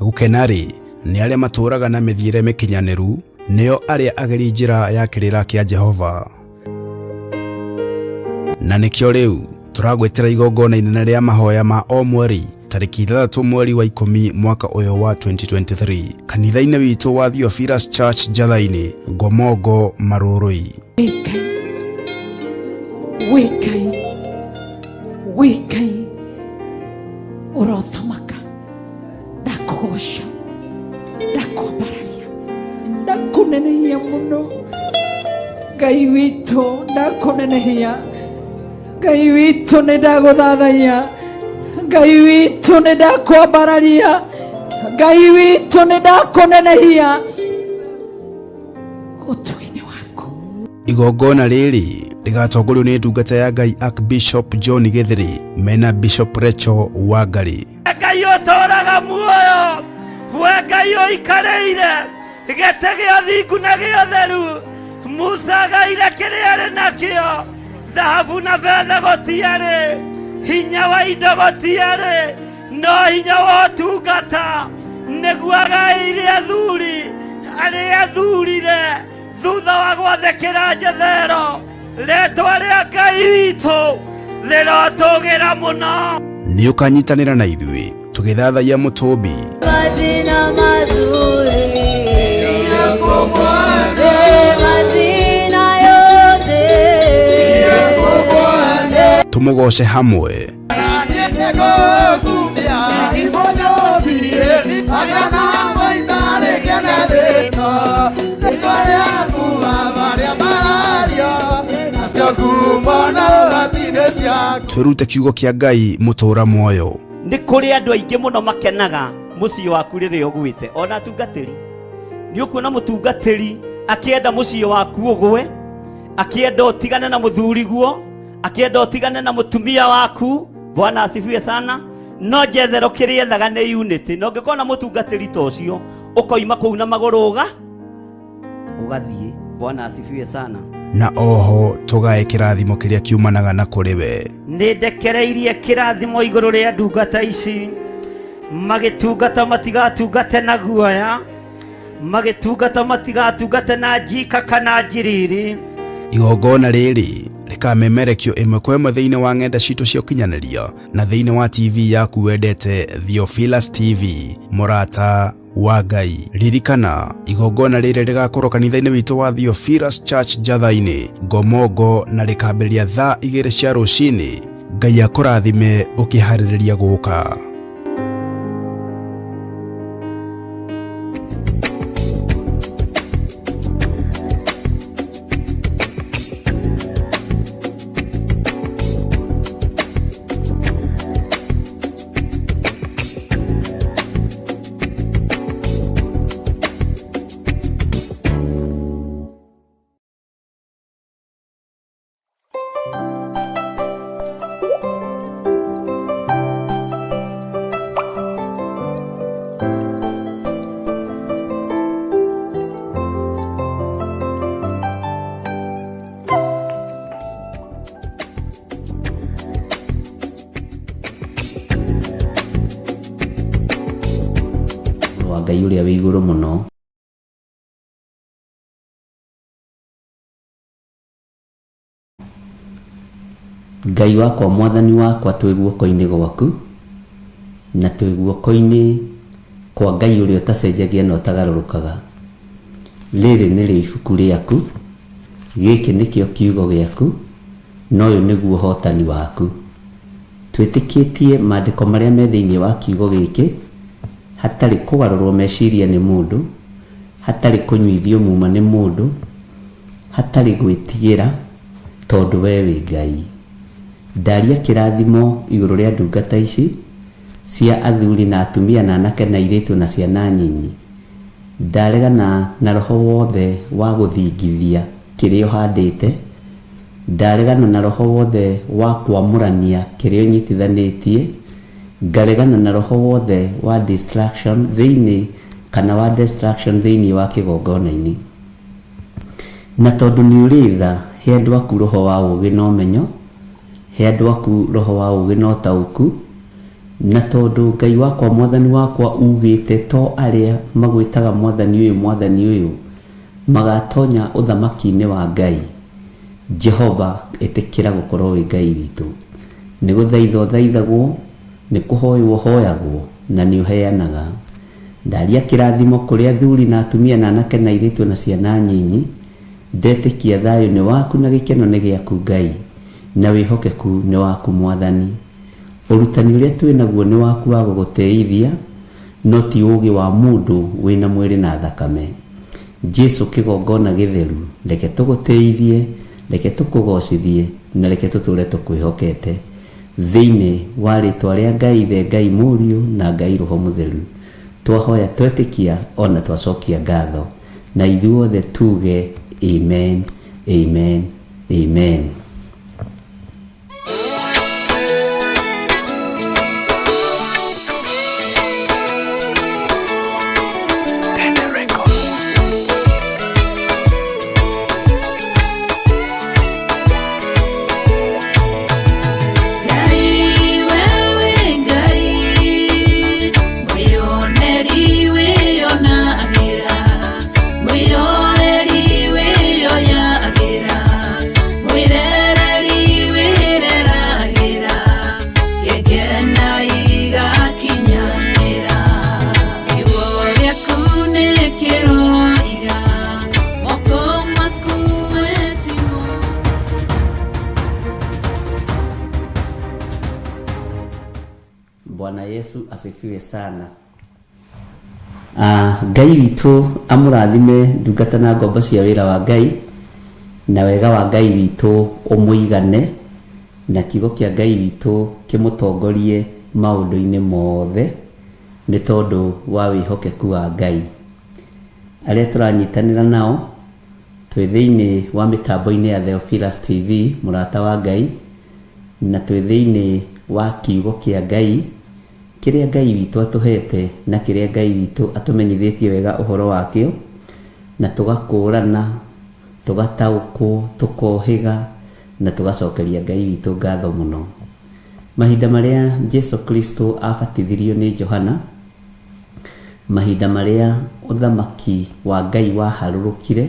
Gũkena-rĩ, nĩ arĩa matũũraga na mĩthiĩre mĩkinyanĩru, nĩo arĩa ageri njĩra ya kĩrĩra kĩa Jehova. Na nĩkĩo rĩu tũragwĩtĩra igongona inene rĩa mahoya ma o mweri tarĩki 6 mweri wa 10 mwaka ũyũ wa 2023 kanitha-inĩ witũ wa Theophilus Church Njatha-inĩ, Ngomongo, Marũrũi. Wĩ Ngai, wĩ Ngai, wĩ Ngai ũrothamaka. Ndakũgoca, ndakwambararia, ndakũnenehia mũno. Ngai witũ, ndakũnenehia. Ngai witũ, nĩ ndagũthathaiya. Ngai witũ, nĩ ndakwambararia. Ngai witũ, nĩ ndakũnenehia. Ũtugi-inĩ waku. Igongona rĩrĩ rĩgatongorio nĩ ndungata ya Ngai Archbishop John Gĩthĩrĩ mena Bishop Rachel Wangari. Ngai ũtũũraga muoyo, we Ngai ũikarĩire gĩtĩ gĩa thingu na gĩa ũtheru. Musa agaire kĩrĩa arĩ nakĩo, thahabu na betha gũtiarĩ, hinya wa indo gũtiarĩ, no hinya wa ũtungata nĩguo agaĩire athuri arĩa athurire thutha wa gwathĩkĩra Jethero. Rĩtwa rĩa Ngai witũ rĩrotũgĩra mũno. Nĩ ũkanyitanĩra na ithuĩ tũgĩthathaiya mũtũmbi. Majina mazuri, majina yote. Tũmũgoce hamwe. Twĩrute kiugo kĩa Ngai mũtũũra muoyo. Nĩ kũrĩ andũ aingĩ mũno makenaga mũciĩ waku rĩrĩa ũgwĩte, ona atungatĩri. Nĩ ũkuona mũtungatĩri akĩenda mũciĩ waku ũgwe, akĩenda ũtigane na mũthuriguo, akĩenda ũtigane na mũtumia waku. Bwana asifiwe sana. No Jethero kĩrĩa ethaga nĩ unity. Na ũngĩkorwo na mũtungatĩri ta ũcio, ũkoima kũu na magũrũ ũgathiĩ. Bwana asifiwe sana. Na oho tũgae kĩrathimo kĩrĩa kiumanaga na kũrĩ we. Nĩ ndekereirie kĩrathimo igũrũ rĩa ndungata ici, magĩtungata matigatungate na guoya, magĩtungata matigatungate na njika kana njiriri. Igongona rĩrĩ rĩkamemerekio ĩmwe kwa ĩmwe thĩinĩ wa ng'enda citũ cia ũkinyanĩria na thĩinĩ wa TV yaku wendete Theophilus TV, mũrata wa Ngai. Ririkana, igongona rĩrĩ rĩgakorwo kanitha-inĩ witũ wa Theophilus Church Njatha-inĩ, Ngomongo, na rĩkambĩrĩria thaa 2 cia rũcinĩ. Ngai akũrathime ũkĩharĩrĩria gũka. Mũrũ wa Ngai ũrĩa wĩ igũrũ mũno. Ngai wakwa mwathani wakwa twĩ guoko-inĩ gwaku na twĩ guoko-inĩ kwa Ngai ũrĩa ũtacenjagia na ũtagarũrũkaga. Rĩrĩ nĩrĩo ibuku rĩaku, gĩkĩ nĩkĩo kiugo gĩaku, na ũyũ nĩguo ũhotani waku. Twĩtĩkĩtie maandĩko marĩa me thĩinĩ wa kiugo gĩkĩ, hatarĩ kũgarũrwo meciria nĩ mũndũ, hatarĩ kũnyuithio muma nĩ mũndũ, hatarĩ gwĩtigĩra, tondũ wee wĩ Ngai. Ndaria kĩrathimo igũrũ rĩa ndungata ici, cia athuri na atumia na anake na airĩtu na ciana nyinyi. Ndaregana na roho wothe wa gũthingithia kĩrĩa ũhandĩte, ndaregana na roho wothe wa kwamũrania kĩrĩa ũnyitithanĩtie, ngaregana na roho wothe wa distraction thĩinĩ kana wa destruction thĩinĩ wa kĩgongona-inĩ. Na tondũ nĩ ũrĩ tha, he andũ aku roho wa ũũgĩ na ũmenyo, he andũ aku roho wa ũũgĩ na ũtaũku, Na tondũ Ngai wakwa Mwathani wakwa ugĩte to arĩa magwĩtaga Mwathani ũyũ Mwathani ũyũ magatonya ũthamaki-inĩ wa Ngai, Jehova ĩtĩkĩra gũkorwo wĩ Ngai witũ. Nĩ gũthaitha ũthaithagwo, nĩ kũhoywo ũhoyagwo, na nĩ ũheanaga. Ndaria kĩrathimo kũrĩ athuri na atumia na anake na airĩtu na ciana nyinyi, ndetĩkia thayũ nĩ waku na gĩkeno nĩ gĩaku Ngai, na wĩhokeku nĩ waku Mwathani. Ũrutani ũrĩa twĩ naguo nĩ waku wa gũgũtĩithia, no ti ũũgĩ wa mũndũ wĩ na mwĩrĩ na thakame. Jesu kĩgongona gĩtheru, reke tũgũtĩithie, reke tũkũgocithie, na reke tũtũũre tũkwĩhokete. Thĩinĩ wa rĩtwa rĩa Ngai Ithe, Ngai Mũriũ, na Ngai Roho Mũtheru, twahoya twetĩkia o na twacokia ngatho. Na ithuothe tuge Amen, Amen, Amen. Ngai wewe Ngai mwĩoneri wĩonagĩra mwĩyoeri wĩyoyagĩra mwĩrereri wĩreragĩra gĩkena igakinyanĩra kiugo gĩaku nĩ kĩroiga moko maku wetimo. Bwana Yesu asifiwe sana. Ngai witũ amũrathime ndungata na ngombo cia wĩra wa Ngai, na wega wa Ngai witũ ũmũigane, na kiugo kĩa Ngai witũ kĩmũtongorie maũndũ-inĩ mothe, nĩ tondũ wa wĩhokeku wa Ngai. Arĩa tũranyitanĩra nao twĩ thĩinĩ wa mĩtambo-inĩ ya Theophilus TV, mũrata wa Ngai, na twĩ thĩinĩ wa kiugo kĩa Ngai, kĩrĩa Ngai witũ atũhete na kĩrĩa Ngai witũ atũmenyithĩtie wega ũhoro wakĩo, na tũgakũrana, tũgataũkwo, tũkohĩga, na tũgacokeria Ngai witũ ngatho mũno. Mahinda marĩa Jesu Kristo abatithirio nĩ Johana, mahinda marĩa ũthamaki wa Ngai waharũrũkire,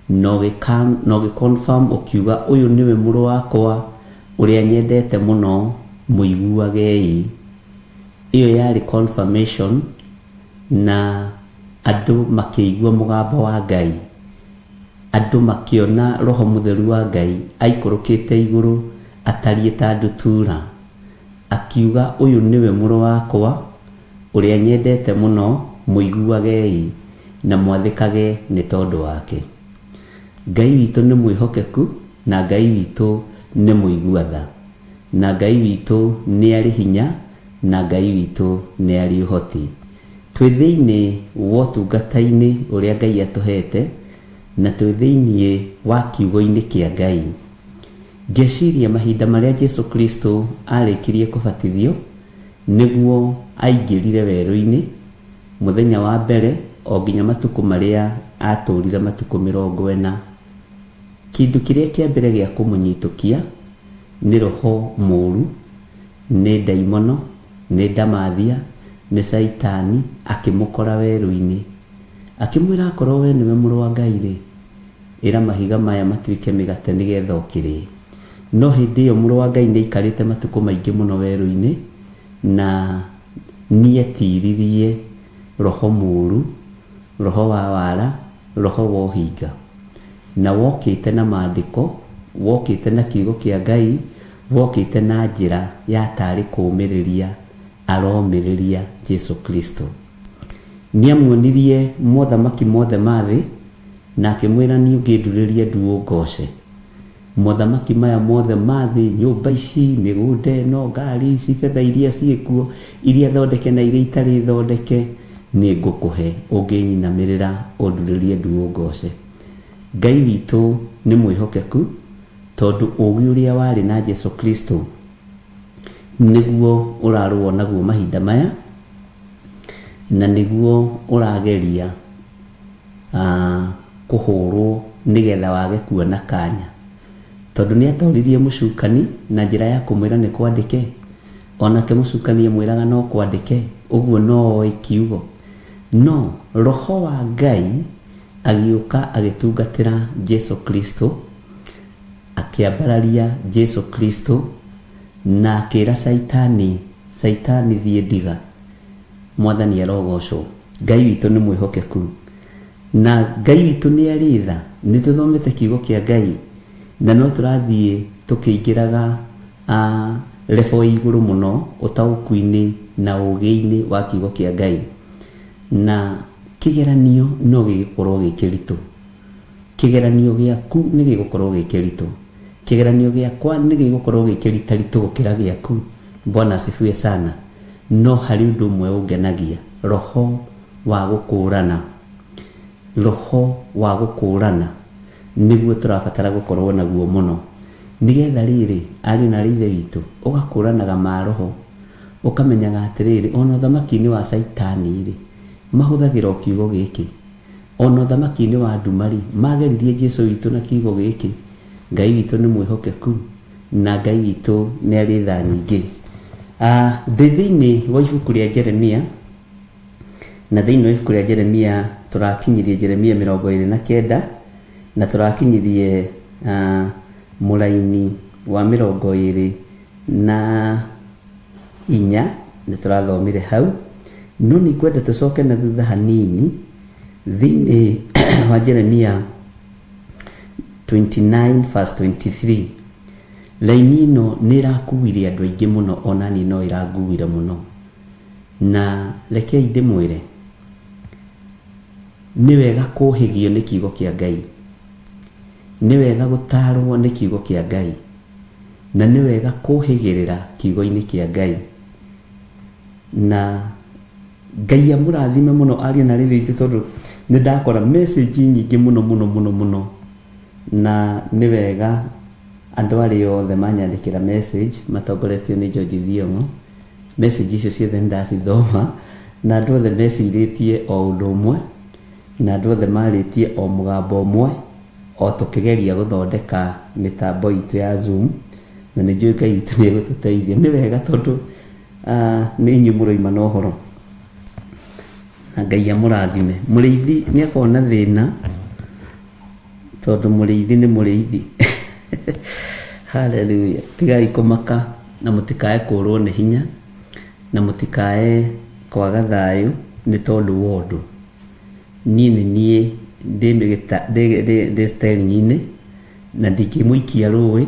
na ũgĩ confirm ũkiuga ũyũ nĩwe mũrũ wakwa ũrĩa nyendete mũno, mũiguagei. Ĩyo yarĩ confirmation, na andũ makĩigua mũgambo wa Ngai, andũ makĩona Roho Mũtheru wa Ngai aikũrũkĩte igũrũ atariĩ ta ndutura, akiuga ũyũ nĩwe mũrũ wakwa ũrĩa nyendete mũno, mũiguagei na mwathĩkage nĩ tondũ wake. Ngai witũ nĩ mwĩhokeku, na Ngai witũ nĩ mũigua tha, na Ngai witũ nĩ arĩ hinya, na Ngai witũ nĩ arĩ ũhoti. Twĩ thĩinĩ wa ũtungata-inĩ ũrĩa Ngai atũhete, na twĩ thĩinĩ wa kiugo-inĩ kĩa Ngai. Ngeciria mahinda marĩa Jesu Kristo arĩkirie kũbatithio, nĩguo aingĩrire werũ-inĩ mũthenya wa mbere o nginya matukũ marĩa atũrire matukũ 40. Kĩndũ kĩrĩa kĩa mbere gĩa kũmũnyitũkia nĩ roho mũru, nĩ ndaimono, nĩ ndamathia, nĩ Caitani, akĩmũkora werũ-inĩ. Akĩmwĩra akorwo we nĩwe mũrũ wa Ngai rĩ, ĩra mahiga maya matuĩke mĩgate nĩgetha ũkĩrĩe. No hĩndĩ ĩyo mũrũ wa Ngai nĩ aikarĩte matukũ maingĩ mũno werũ-inĩ, na nĩetiririe roho mũru, roho wa wara, roho wa ũhinga. Na wokĩte na maandĩko, wokĩte na kiugo kĩa Ngai, wokĩte na njĩra ya tarĩ kũũmĩrĩria aromĩrĩria Jesu Kristo. Nĩamuonirie mothamaki mothe ma thĩ, na akĩmwĩra niĩ ũngĩndurĩria ndu ũngoce. Mothamaki maya mothe ma thĩ, nyũmba ici, mĩgũnda ĩno, ngari ici, betha iria ciĩkuo, iria thondeke na iria itarĩ thondeke, nĩ ngũkũhe ũngĩnyinamĩrĩra ũndurĩrie ndu ũngoce. Ngai witũ nĩ mwĩhokeku, tondũ ũũgĩ ũrĩa warĩ na Jesu Kristo nĩguo ũrarũo naguo mahinda maya, na nĩguo ũrageria kũhũrwo nĩgetha wage kuona kanya. Tondũ nĩ atoririe mũcukani na njĩra ya kũmwĩra nĩ kwandĩke, Onake mũcukani amwĩraga no kwandĩke, ũguo no oĩ kiugo. No Roho wa Ngai agĩũka agĩtungatĩra Jesu Kristo, akĩambararia Jesu Kristo na akĩra Caitani, Caitani thiĩ ndiga. Mwathani arogocwo. Ngai witũ nĩ mwĩhokeku. Na Ngai witũ nĩ arĩ tha. Nĩ tũthomete kiugo kĩa Ngai na no tũrathiĩ tũkĩingĩraga level ĩ igũrũ mũno ũtaũku-inĩ na ũgĩ-inĩ wa kiugo kĩa Ngai. Na kĩgeranio no gĩgĩkorwo gĩ kĩritũ. Kĩgeranio gĩaku nĩ gĩgũkorwo gĩ kĩritũ. Kĩgeranio gĩakwa nĩ gĩgũkorwo gĩ kĩritaritũ gũkĩra gĩaku. Bwana asifiwe sana. No harĩ ũndũ ũmwe ũngenagia, roho wa gũkũũrana. Roho wa gũkũũrana nĩguo tũrabatara gũkorwo naguo mũno. Nĩgetha rĩrĩ, ariũ na aarĩ a Ithe witũ, ũgakũũranaga maroho, ũkamenyaga atĩrĩrĩ, ona ũthamaki-inĩ wa Caitani-rĩ, mahũthagĩra o kiugo gĩkĩ. Ona ũthamaki-inĩ wa nduma-rĩ, mageririe Jesu witũ na kiugo gĩkĩ, Ngai witũ nĩ mwĩhokeku, na Ngai witũ nĩ arĩ tha nyingĩ. Ndĩ thĩinĩ wa ibuku rĩa Jeremia, na thĩinĩ wa ibuku rĩa Jeremia tũrakinyirie Jeremia 29, na tũrakinyirie mũraini wa 24, nĩ tũrathomire hau. No nĩ ngwenda tũcoke na thutha hanini thĩinĩ wa Jeremia 29 verse 23. Raini ĩno nĩ ĩrakuire andũ aingĩ mũno, ona niĩ no ĩranguire mũno. Na rekei ndĩmwĩre, nĩ wega kũhĩgio nĩ kiugo kĩa Ngai, nĩ wega gũtarwo nĩ kiugo kĩa Ngai, na nĩ wega kũhĩgĩrĩra kiugo-inĩ kĩa Ngai. Na Ngai amũrathime mũno ariũ na aarĩ witũ, tondũ nĩ ndakora message nyingĩ mũno mũno mũno mũno, na nĩ wega andũ arĩa othe manyandĩkĩra message matongoretio nĩ George Thiong'o. Message icio ciothe nĩ ndacithoma, na andũ othe mecirĩtie o ũndũ ũmwe, na andũ othe marĩtie o mũgambo ũmwe, o tũkĩgeria gũthondeka mĩtambo itũ ya Zoom, na nĩ njũĩ Ngai witũ nĩ egũtũteithia. Nĩ wega tondũ nĩ inyuĩ mũroima na ũhoro, na Ngai amũrathime. Mũrĩithi nĩ akoragwo na thĩna, tondũ mũrĩithi nĩ mũrĩithi. Hallelujah. Tigai kũmaka na mũtikae kũrwo nĩ hinya, na mũtikae kwaga thayũ nĩ tondũ wa ũndũ. Niĩ nĩ niĩ ndĩ steering-inĩ, na ndingĩmũikia rũĩ,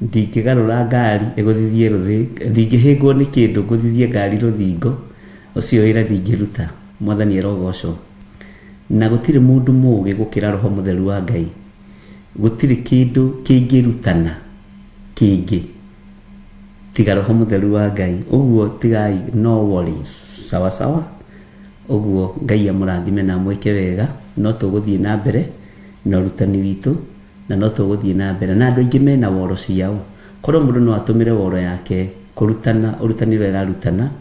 ndingĩgarũra ngari ĩgũthithie rũthingo, ndingĩhĩngwo nĩ kĩndũ ngũthithie ngari rũthingo, ũcio wĩra ndingĩruta. Mwathani arogocwo. Na gũtirĩ mũndũ mũũgĩ gũkĩra Roho Mũtheru wa Ngai. Gũtirĩ kĩndũ kĩngĩrutana kĩngĩ tiga Roho Mũtheru wa Ngai. Ũguo tigai, no worries. Sawa sawa. Ũguo Ngai amũrathime na amwĩke wega. No tũgũthiĩ na mbere na ũrutani witũ, na no tũgũthiĩ na mbere. Na andũ aingĩ mena woro ciao. Korwo mũndũ no atũmĩre woro yake kũrutana ũrutani ũrĩa ararutana,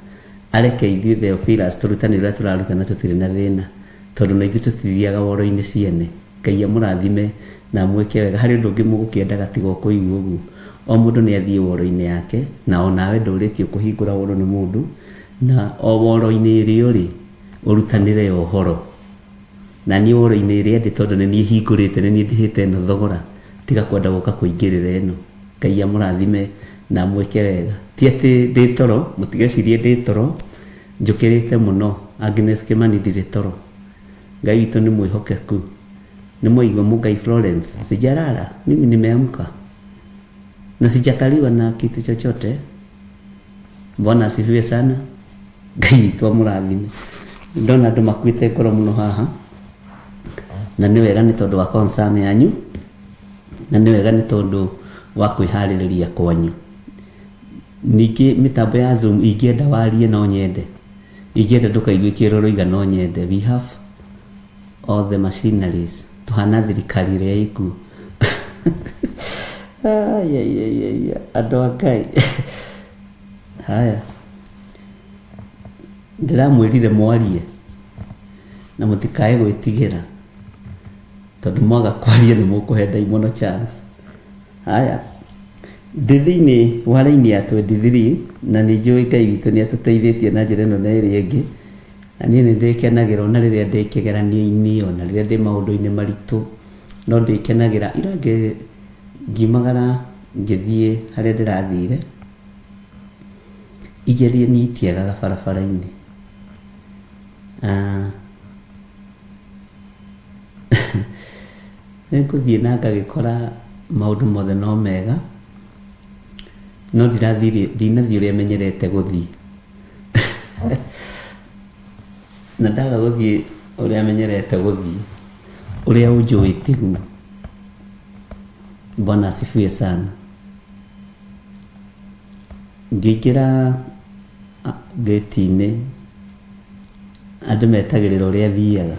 areke ithuĩ Theophilus tũrutane ũrĩa tũrarutana, tũtirĩ na thĩna, tondũ na ithuĩ tũtithiaga woro-inĩ ciene. Ngai amũrathime na amwĩke wega. Harĩ ũndũ ũngĩ mũgũkĩendaga tiga o kũigua ũguo? O mũndũ nĩ athiĩ woro-inĩ yake, na o nawe ndũrĩtio kũhingũra woro nĩ mũndũ, na o woro-inĩ ĩrĩa ũrĩ, ũrutanĩre ya ũhoro. Na niĩ woro-inĩ ĩrĩa ndĩ, tondũ nĩ niĩ hingũrĩte, nĩ niĩ ndĩhĩte ĩno thogora, tiga kwenda gũka kũingĩrĩra ĩno. Ngai amũrathime na amwĩke wega. Ti atĩ ndĩ toro, mũtigecirie ndĩ toro, njũkĩrĩte mũno. Agnes Kimani ndirĩ toro. Ngai witũ nĩ mwĩhokeku. Nĩ mwaigua Mũngai Florence, sijalala, mimi nimeamka na sijakaliwa na kitu chochote. Bwana asifiwe sana. Ngai witũ amũrathime. Ndona andũ makuĩte ngoro mũno haha, na nĩ wega nĩ tondũ wa concern yanyu, na nĩ wega nĩ tondũ wa kwĩharĩrĩria kwanyu. Ningĩ mĩtambo ya Zoom, ingĩenda warie no nyende, ingĩenda ndũkaiguĩke ũrĩa ũroiga no nyende. We have all the machineries, tũhana thirikari ĩrĩa ĩkuo. Ai, ai, ai, ai, andũ a Ngai. Haya, ndĩramwĩrire mwarie na mũtikae gwĩtigĩra, tondũ mwaga kwaria nĩ mũkũhe ndaimono chance. Haya, Ndĩ thĩinĩ wa raini ya 23 na nĩ njũĩ Ngai witũ nĩ atũteithĩtie na njĩra ĩno na ĩrĩa ĩngĩ. Na niĩ nĩ ndĩkenagĩra ona rĩrĩa ndĩ kĩgeranio-inĩ, ona rĩrĩa ndĩ maũndũ-inĩ maritũ, no ndĩkenagĩra. Ira ngiumagara ngĩthiĩ harĩa ndĩrathire, igeranio itiagaga barabara-inĩ. Ah, Nĩ ngũthiĩ na ngagĩkora maũndũ mothe no mega, no ndirathiĩ ndinathiĩ ũrĩa menyerete gũthiĩ. Na ndaga gũthiĩ ũrĩa menyerete gũthiĩ, ũrĩa ũnjũĩ tiguo. Bwana asifiwe sana. Ngĩingĩra ngĩti-inĩ, andũ metagĩrĩra ũrĩa thiaga.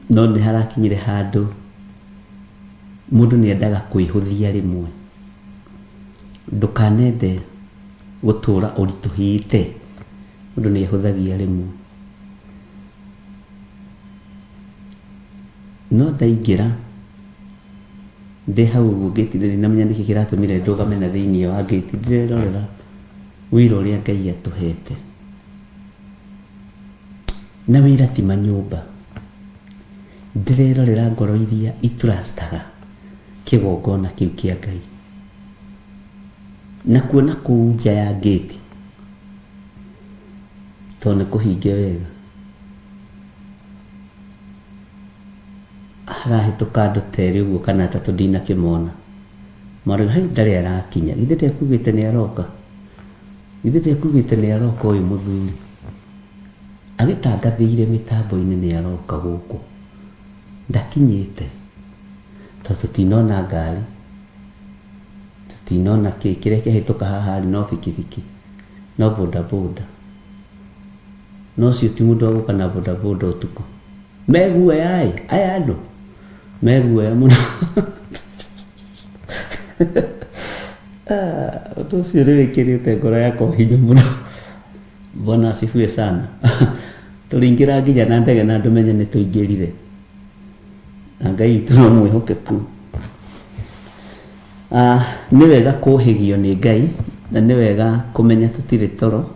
No nĩ harakinyire handũ mũndũ nĩ endaga kwĩhũthia rĩmwe. Ndũkanende gũtũra ũritũhĩte, mũndũ nĩ ehũthagia rĩmwe. No ndaingĩra ndĩ hau ũguo ngĩti-inĩ ndinamenya nĩkĩ kĩratũmire ndũgame na thĩiniĩ wa ngĩti ndĩrerorera wĩra ũrĩa Ngai atũhete. Na wĩra ti manyũmba. Ndĩrerorera ngoro iria itrustaga kĩgongona kĩu kĩa Ngai. Na kuona kũu nja ya ngĩti, tondũ nĩ kũhinge wega, harahĩtũka andũ ta erĩ ũguo kana atatũ ndinakĩmona. Marauga, hĩ ndarĩ arakinya, githĩ ndekugĩte nĩ aroka? Githĩ ndekugĩte nĩ aroka ũyũ mũthuri? Agĩtangathĩire mĩtambo-inĩ nĩ aroka gũkũ. Ndakinyĩte tondũ tũtinona ngari, tũtinona kĩ, kĩrĩa kĩahĩtũka haha rĩ no bikibiki, no boda boda. Na ũcio ti mũndũ wa gũka na boda boda ũtukũ. Me guoya ĩ, aya andũ me guoya mũno. Ũndũ ũcio nĩ wĩkĩrĩte ngoro yakwa hinya mũno. Bwana asifiwe sana. Tũrĩingĩra nginya na ndege na ndũmenye nĩ tũingĩrire. Na Ngai witũ no mwĩhokeku. Ah, nĩ wega kũhĩgio nĩ Ngai na nĩ wega kũmenya tũtirĩ toro.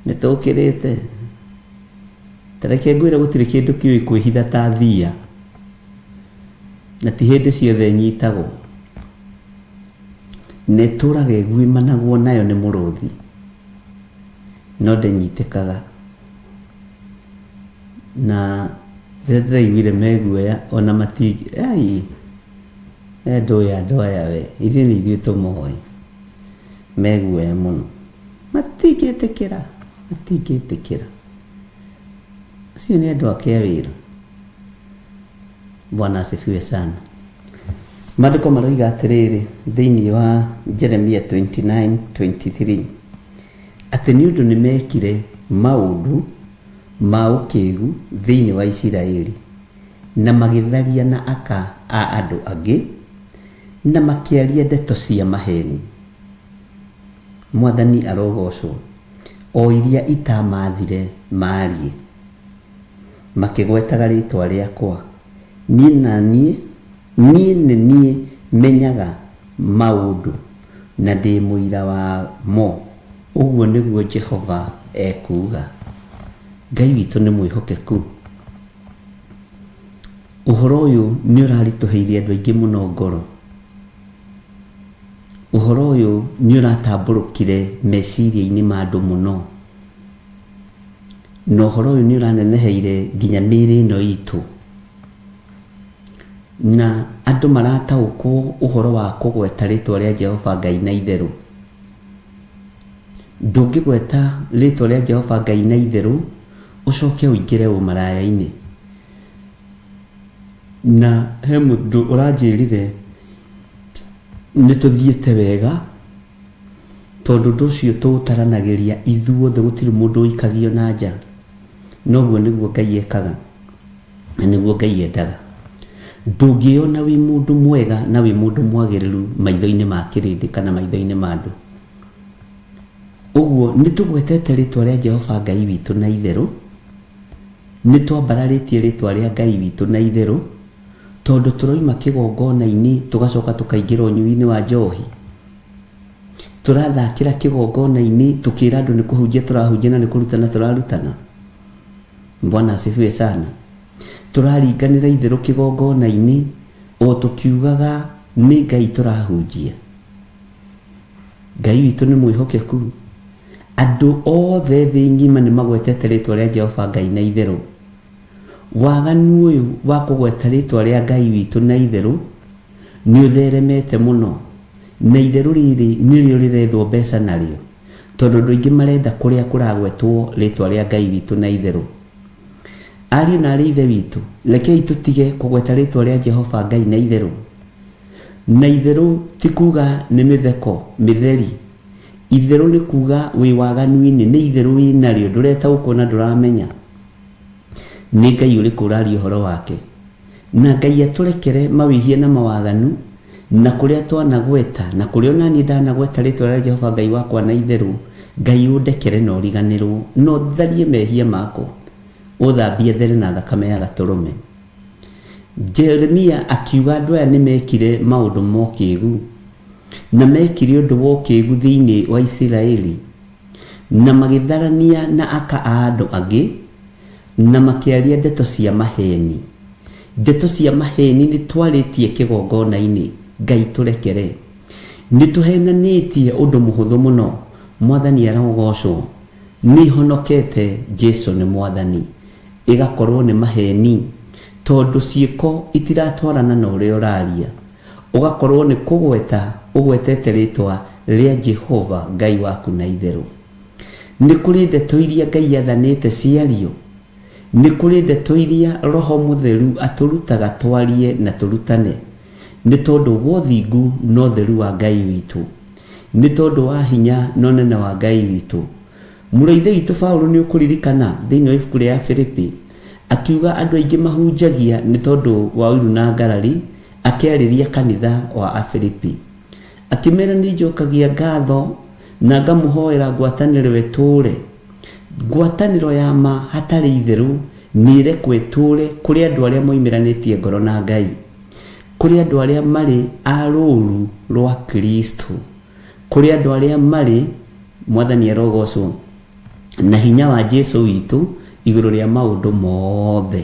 Nĩ tũkĩrĩte. Ta reke ngwĩre gũtirĩ kĩndũ kĩũĩ kwĩhitha ta thiya. Na ti hĩndĩ ciothe ĩnyitagwo. Na ĩtũraga ĩguĩmanagwo nayo nĩ mũrũthi. No ndĩnyitĩkaga. Na rĩrĩa ndĩraiguire me guoya ona mati ai we ndũĩ andũ aya we, ithuĩ nĩ ithuĩ tũmoĩ. Me guoya mũno. Matingĩtĩkĩra, matingĩtĩkĩra. Acio nĩ andũ ake a wĩra. Bwana asifiwe sana. Maandĩko maroiga atĩrĩrĩ thĩinĩ wa Jeremia 29:23 atĩ nĩ ũndũ nĩmekire maũndũ ma ũkĩgu thĩinĩ wa Isiraeli, na magĩtharia na aka a andũ angĩ, na makĩaria ndeto cia maheni. Mwathani arogoocwo, o iria itamaathire maarie. Makĩgwetaga rĩĩtwa rĩakwa. Niĩ na niĩ, niĩ nĩ niĩ menyaga maũndũ, na ndĩ mũira wamo, ũguo nĩguo Jehova ekuuga. Ngai witũ nĩ mwĩhokeku. Ũhoro ũyũ nĩ ũraritũhĩirie andũ aingĩ mũno ngoro. Ũhoro ũyũ nĩ ũratambũrũkire meciria-inĩ ma andũ mũno. Na ũhoro ũyũ nĩ ũraneneheire nginya mĩĩrĩ ĩno itũ. Na andũ marataũkwo ũhoro wa kũgweta rĩtwa rĩa Jehova Ngai na itherũ. Ndũngĩgweta rĩtwa rĩa Jehova Ngai na itherũ ũcoke ũingĩre ũmaraya-inĩ. Na he mũndũ ũranjĩrire nĩ tũthiĩte wega Tondũ ũndũ ũcio tũũtaranagĩria ithuothe, gũtirĩ mũndũ ũikagio na nja. Na ũguo nĩguo Ngai ekaga, na nĩguo Ngai endaga. Ndũngĩyona wĩ mũndũ mwega na wĩ mũndũ mwagĩrĩru maitho-inĩ ma kĩrĩndĩ kana maitho-inĩ ma andũ. Ũguo nĩ tũgwetete rĩĩtwa rĩa Jehova Ngai witũ na itherũ, nĩ twambararĩtie rĩĩtwa rĩa Ngai witũ na itherũ, Tondũ tũroima kĩgongona-inĩ tũgacoka tũkaingĩra ũnyui-inĩ wa njohi. Tũrathakĩra kĩgongona-inĩ tũkĩra andũ nĩ kũhunjia tũrahunjia na nĩ kũrutana tũrarutana. Bwana asifiwe sana. Tũraringanĩra itherũ kĩgongona-inĩ o tũkiugaga nĩ Ngai tũrahunjia. Ngai witũ nĩ mwĩhokeku. Andũ othe thĩ ng'ima nĩ magwetete rĩtwa rĩa Jehova Ngai na itherũ. Waganu ũyũ wa kũgweta rĩtwa rĩa Ngai witũ na itherũ nĩ ũtheremete mũno, na itherũ rĩrĩ nĩrĩo rĩrethwo mbeca narĩo, tondũ andũ aingĩ marenda kũrĩa kũragwetwo rĩtwa rĩa Ngai witũ na itherũ. Ariũ na aarĩ a Ithe witũ, rekei tũtige kũgweta rĩtwa rĩa Jehova Ngai na itherũ. Na itherũ ti kuuga nĩ mĩtheko mĩtheri. Itherũ nĩ kuuga wĩ waganu-inĩ, nĩ itherũ wĩ narĩo, ndũretaũkwo na ndũramenya. Nĩ Ngai ũrĩkũ ũraria ũhoro wake? Na Ngai atũrekere mawĩhia na mawaganu, na kũrĩa twanagweta, na kũrĩa o na niĩ ndanagweta rĩĩtwa rĩa Jehova Ngai wakwa na itherũ, Ngai ũndekere na ũriganĩrũo, na ũtharie mehia makwa, ũthambie there na thakame ya Gatũrũme. Jeremia akiuga andũ aya nĩ mekire maũndũ ma ũkĩgu, na mekire ũndũ wa ũkĩgu thĩinĩ wa Isiraeli, na magĩtharania na aka a andũ angĩ, na makĩaria ndeto cia maheeni. Ndeto cia maheeni nĩ twarĩtie kĩgongona-inĩ, Ngai tũrekere. Nĩ tũhenanĩtie ũndũ mũhũthũ mũno, Mwathani arogocwo, nĩ honokete, Jesu nĩ Mwathani. Ĩgakorwo nĩ maheeni tondũ ciĩko itiratwarana na ũrĩa ũraria. Ũgakorwo nĩ kũgweta ũgwetete rĩĩtwa rĩa Jehova Ngai waku na itherũ. Nĩ kũrĩ ndeto iria Ngai athanĩte ciario. Nĩ kũrĩ ndeto iria Roho Mũtheru atũrutaga twarie na tũrutane. Nĩ tondũ wa ũthingu na ũtheru wa Ngai witũ. Nĩ tondũ wa hinya na ũnene wa Ngai witũ. Mũrũ wa Ithe witũ Paulo nĩ ũkũririkana thĩinĩ wa ibuku rĩa Afilipi akiuga andũ aingĩ mahunjagia nĩ tondũ wa ũiru na ngarari akĩarĩria kanitha wa Afilipi. Akĩmera nĩ njokagia ngatho na ngamũhoera ngwatanĩro ĩtũũre. Ngwatanĩro ya ma hatarĩ itherũ nĩ ĩrekwo ĩtũũre kũrĩ andũ arĩa moimĩranĩtie ngoro na Ngai. Kũrĩ andũ arĩa marĩ a rũũru rwa Kristo. Kũrĩ andũ arĩa marĩ, Mwathani arogocwo, na hinya wa Jesu witũ igũrũ rĩa maũndũ mothe.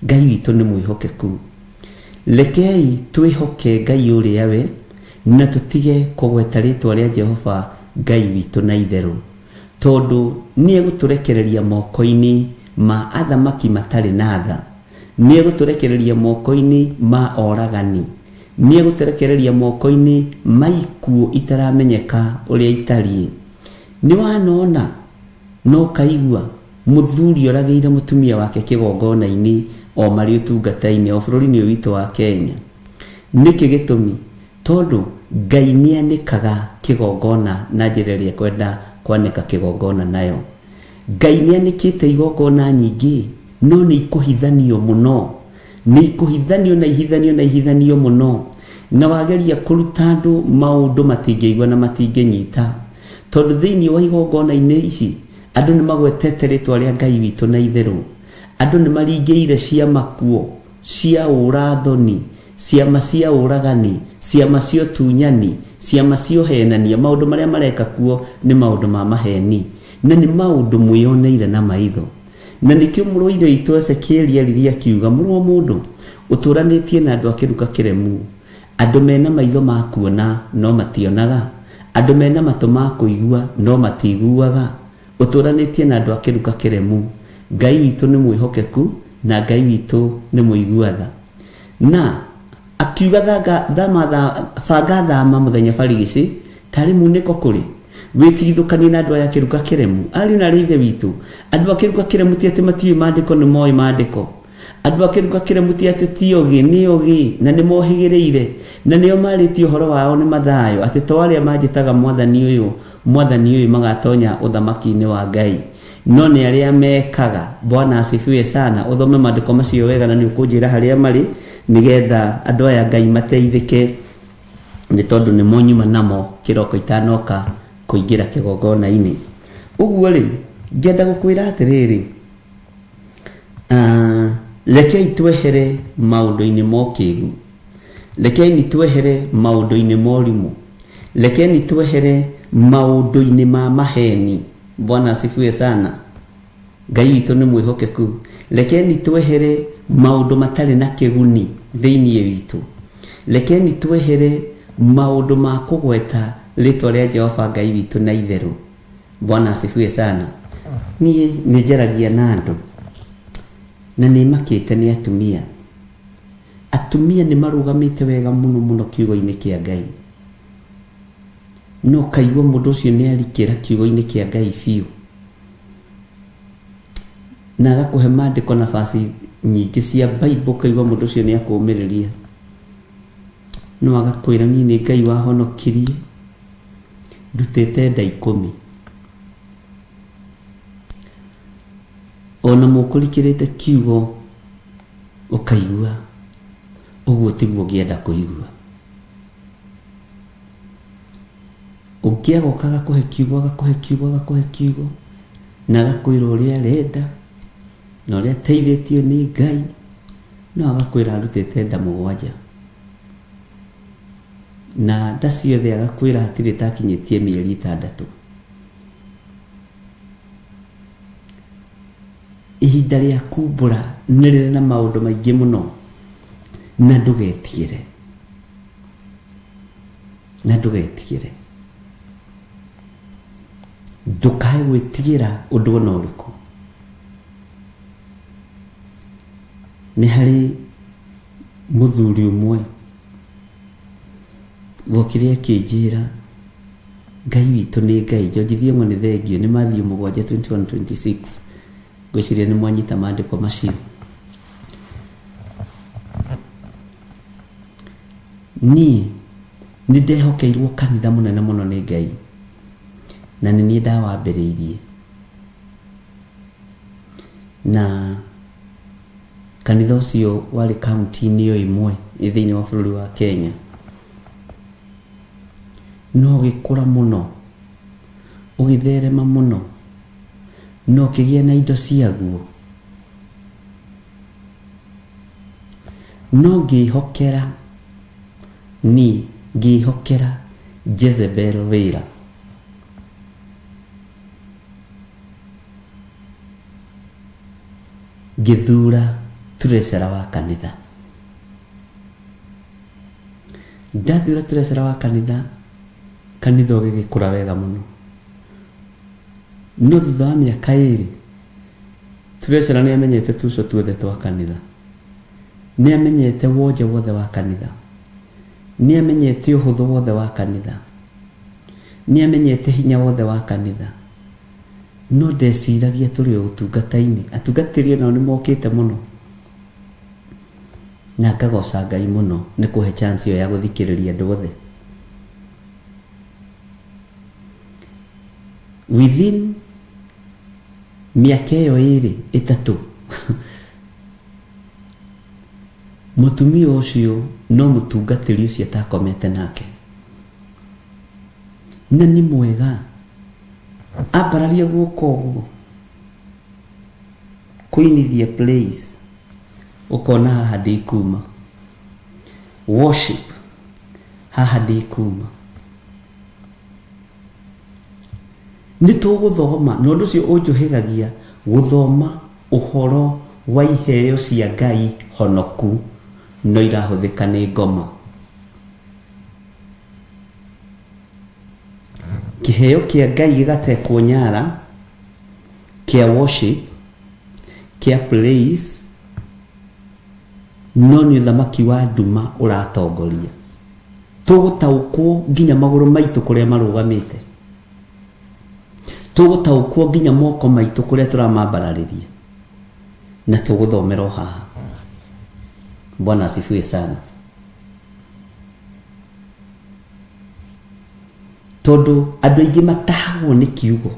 Ngai witũ nĩ mwĩhokeku. Rekei twĩhoke Ngai ũrĩa we, na tũtige kũgweta rĩĩtwa rĩa Jehova Ngai witũ na itherũ, tondũ nĩegũtũrekereria moko-inĩ ma athamaki matarĩ na tha, nĩegũtũrekereria moko-inĩ ma oragani, Nĩegũtũrekereria moko-inĩ ma ikuũ itaramenyeka ũrĩa itariĩ. Nĩwanona na ũkaigua mũthuri oragĩire mũtumia wake kĩgongona-inĩ o marĩ ũtungata-inĩ o bũrũri-inĩ ũyũ witũ wa Kenya? Nĩkĩ gĩtũmi? Tondũ Ngai nĩanĩkaga kĩgongona na njĩra ĩrĩa ekwenda kwanĩka kĩgongona nayo. Ngai nĩanĩkĩte igongona nyingĩ no nĩikũhithanio mũno. Nĩ ikũhithanio na ihithanio na ihithanio mũno, na wageria kũruta andũ maũndũ matingĩigua na matingĩnyita. Tondũ thĩinĩ wa igongona-inĩ ici, andũ nĩ magwetete rĩtwa rĩa Ngai witũ na itherũ. Andũ nĩ maringĩire ciama kuo, cia ũũra thoni, ciama cia ũragani, ciama cia ũtunyani, ciama cia ũhenania. Maũndũ marĩa mareka kuo nĩ maũndũ ma maheni, na nĩ maũndũ mwĩyoneire na maitho. Na nĩkĩo mũrũ wa ithe witũ Ezekieli aririe akiuga, Mũrũ wa mũndũ, ũtũũranĩtie na andũ a kĩruka kĩremu, andũ me na maitho ma kuona, no mationaga, andũ me na matũ ma kũigua, no matiiguaga. Ũtũũranĩtie na andũ a kĩruka kĩremu. Ngai witũ nĩ mwĩhokeku, na Ngai witũ nĩ mũigua tha. Na akiuga thanga, thama, tha, banga thama mũthenya barigici, tarĩ munĩko kũrĩ. Wĩtigithũkanie na andũ aya kĩruka kĩremu. Ariũ na arĩ ithe witũ, andũ a kĩruka kĩremu ti atĩ matiũĩ maandĩko, nĩ moĩ maandĩko. Andũ a kĩruka kĩremu ti atĩ ti ogĩ, nĩ ogĩ, na nĩ mohĩgĩrĩire, na nĩo marĩtie ũhoro wao nĩ Mathayo, atĩ to arĩa manjĩtaga Mwathani ũyũ, Mwathani ũyũ magatonya ũthamaki-inĩ wa Ngai. No nĩ arĩa mekaga. Bwana asifiwe sana. Ũthome maandĩko macio wega na nĩ ũkũnjĩra harĩa marĩ, nĩgetha andũ aya Ngai mateithĩke, nĩ tondũ nĩmo nyuma namo kĩroko itanoka kũingĩra kĩgongona-inĩ. Ũguo rĩ, ngenda gũkwĩra atĩrĩrĩ, ah, Rekei twehere maũndũ-inĩ ma ũkĩgu. Rekei twehere maũndũ-inĩ ma ũrimũ. Rekeni twehere maũndũ-inĩ ma maheni. Bwana asifiwe sana. Ngai witũ nĩ mwĩhokeku. Rekeni twehere maũndũ matarĩ na kĩguni thĩinĩ witũ. Rekeni twehere maũndũ ma kũgweta rĩtwa rĩa Jehova Ngai witũ na itherũ. Bwana asifiwe sana. Niĩ nĩ njaragia na andũ na nĩ makĩte nĩ atumia. Atumia nĩ marũgamĩte wega mũno mũno kiugo-inĩ kĩa Ngai. No ũkaigua mũndũ ũcio nĩ arikĩra kiugo-inĩ kĩa Ngai biũ. Na agakũhe maandĩko na verse nyingĩ cia Bible ũkaigua mũndũ ũcio nĩ akũũmĩrĩria. No agakwĩra niĩ nĩ Ngai wahonokirie ndutĩte nda ikũmi. Ona mũkũrikĩrĩte kiugo ũkaigua ũguo tiguo ũngĩenda kũigua. Ũngĩ agoka agakũhe kiugo agakũhe kiugo agakũhe kiugo na agakwĩra ũrĩa arenda na ũrĩa ateithĩtio nĩ Ngai no agakwĩra arutĩte nda mũgwanja na nda ciothe agakwĩra hatirĩ ĩtakinyĩtie mĩeri ĩtandatũ. Ihinda rĩa kumbũra nĩ rĩrĩ na maũndũ maingĩ mũno na ndũgetigĩre. Na ndũgetigĩre. Ndũkae gwĩtigĩra ũndũ ona ũrĩkũ. Nĩ harĩ mũthuri ũmwe wokire akĩnjĩra Ngai witũ nĩ Ngai. George Thiong'o nĩ thengio nĩ Matthew 7 21 26. Ngwĩciria nĩ mwanyita maandĩko macio. Niĩ nĩ ndehokeirwo kanitha mũnene mũno nĩ Ngai na nĩ niĩ ndawambĩrĩirie na kanitha ũcio warĩ kaunti-inĩ o ĩmwe thĩinĩ wa bũrũri wa Kenya no ũgĩkũra mũno ũgĩtherema mũno na ũkĩgĩa na indo ciaguo no ngĩhokera niĩ ngĩhokera Jezebel wĩra. Ngĩthura treasurer wa kanitha. Ndathura treasurer wa kanitha, kanitha ũgĩgĩkũra wega mũno. No thutha wa mĩaka ĩrĩ, treasurer nĩ amenyete tuco tuothe twa kanitha. Nĩ amenyete wonje wothe wa kanitha. Nĩ amenyete ũhũthũ wothe wa kanitha. Nĩ amenyete hinya wothe wa kanitha. No ndeciragia tũrĩ o ũtungata-inĩ. Atungatĩri onao nĩ mokĩte mũno. Na ngagoca Ngai mũno nĩ kũhe chance ĩyo ya gũthikĩrĩria andũ othe. Within mĩaka ĩyo ĩrĩ ĩtatũ mũtumia ũcio no mũtungatĩri ũcio atakomete nake. Na nĩ mwega ambararia guoko ũguo kũinithia praise ũkona haha ndikuma worship haha ndikuma nĩ tũgũthoma na ũndũ ũcio ũnjũhĩgagia gũthoma ũhoro wa iheo cia Ngai honoku no irahũthĩka nĩ ngoma. Kĩheo kĩa Ngai gĩgatekwo nyara kĩa worship kĩa praise no nĩ ũthamaki wa nduma ũratongoria. Tũgũtaũkwo nginya magũrũ maitũ kũrĩa marũgamĩte. Tũgũtaũkwo nginya moko maitũ kũrĩa tũramambararĩria. Na tũgũthomera o haha. Bwana asifiwe sana. Tondũ andũ aingĩ matahagwo nĩ kiugo.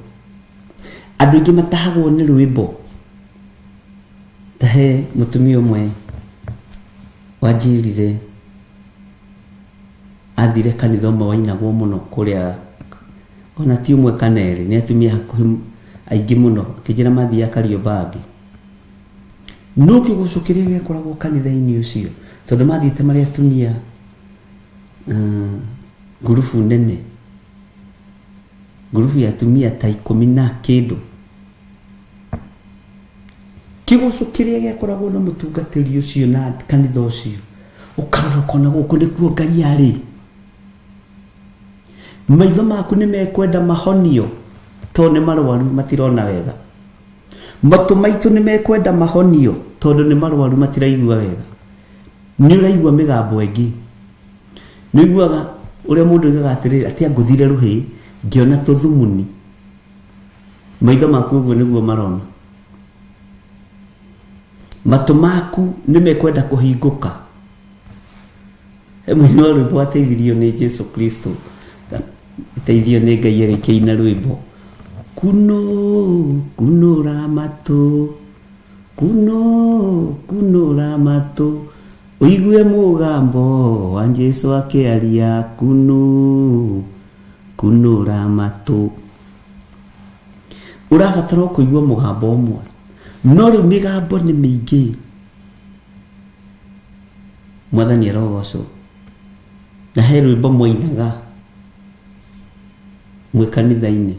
Andũ aingĩ matahagwo nĩ rwĩmbo. Ta he mũtumia ũmwe wanjĩrire athire kanitha ũmwe wainagwo mũno kũrĩa ona ti ũmwe kana erĩ nĩ atumia hakuhĩ aingĩ mũno akĩnjĩra mathiaga Kariobangi. No kĩgoco kĩrĩa gĩakoragwo kanitha-inĩ ũcio, tondũ mathiĩte marĩ atumia ngurubu nene, ngurubu ya atumia ta ikũmi na kĩndũ. Kĩgoco kĩrĩa gĩakoragwo na mũtungatĩri ũcio na kanitha ũcio, ũkarora ũkona gũkũ nĩkuo Ngai arĩ. Maitho maku nĩ mekwenda mahonio tondũ nĩ marwaru matirona wega. Matũ maitũ nĩ mekwenda mahonio tondũ nĩ marwaru matiraigua wega. Nĩ ũraigua mĩgambo ĩngĩ. Nĩ ũiguaga ũrĩa mũndũ oigaga atĩrĩrĩ, atĩ angũthire rũhĩ ngĩona tũthumuni. Maitho maku ũguo nĩguo marona. Matũ maku nĩ mekwenda kũhingũka. He mũini wa rwĩmbo wateithirio nĩ Jesu Kristo, ateithio nĩ Ngai agĩkĩina rwĩmbo, kuno kunũra matũ, kuno kunũra matũ, ũigue mũgambo wa Jesu akĩaria, kuno kunũra matũ. Ũrabatara o kũigua mũgambo ũmwe, no rĩu mĩgambo nĩ mĩingĩ. Mwathani arogocwo. Na he rwĩmbo mwainaga mwĩ kanitha-inĩ.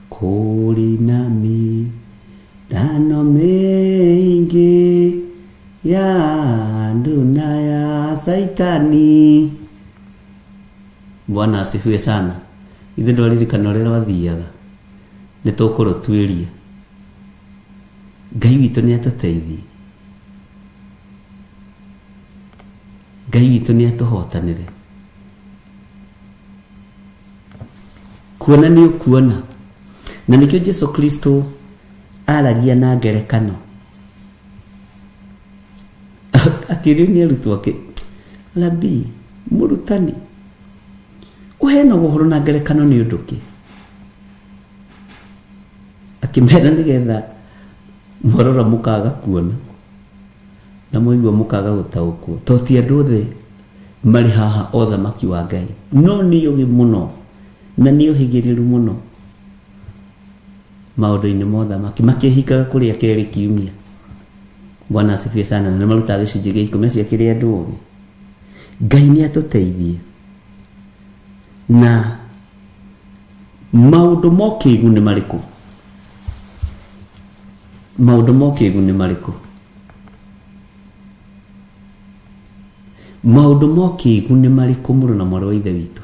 Kũrĩ na mĩtano mĩingĩ ya andũ na ya Caitani. Bwana asifiwe sana. Ithe ndwaririkana ũrĩa rwathiaga? Nĩ tũkũrũtuĩria. Ngai witũ nĩ atũteithie. Ngai witũ nĩ atũhotanĩre. Kuona nĩ ũkuona. Na nĩkĩo Jesu Kristo aragia na ngerekano. Akĩũrio nĩ arutwo ake, Rabii, mũrutani, ũheanaga ũhoro na ngerekano nĩ ũndũ kĩ? Akĩmera nĩgetha mwarora mũkaga kuona na mwaigua mũkaga gũtaũkwo. To ti andũ othe marĩ haha o thamaki wa Ngai, no nĩ ũgĩ mũno na nĩ ũhĩgĩrĩru mũno maũndũ-inĩ ma ũthamaki, makĩhingaga kũrĩa kerĩ kiumia. Bwana asifiwe sana. Na nĩ marutaga gĩcunjĩ gĩa ikũmi, acio akĩrĩ andũ ogĩ. Ngai nĩ atũteithie na Maũndũ ma ũkĩgu nĩ marĩkũ? Maũndũ ma ũkĩgu nĩ marĩkũ? Maũndũ ma ũkĩgu nĩ marĩkũ mũrũ na mwarĩ wa Ithe witũ?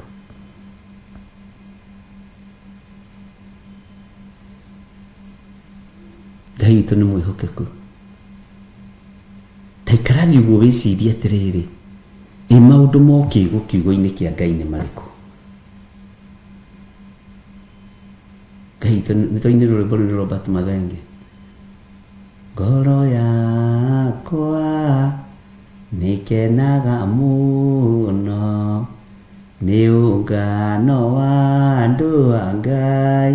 Ngai witũ nĩ mwĩhokeku. Ta ikara thĩ ũguo wĩcirie atĩrĩrĩ, ĩ maũndũ ma ũkĩgu kiugo-inĩ kĩa Ngai nĩ marĩkũ? Ngai witũ nĩ twainĩrwo rwĩmbo rũu nĩ Robert Mathenge. Ngoro yakwa nĩkenaga mũno nĩ ũngano wa andũ a Ngai.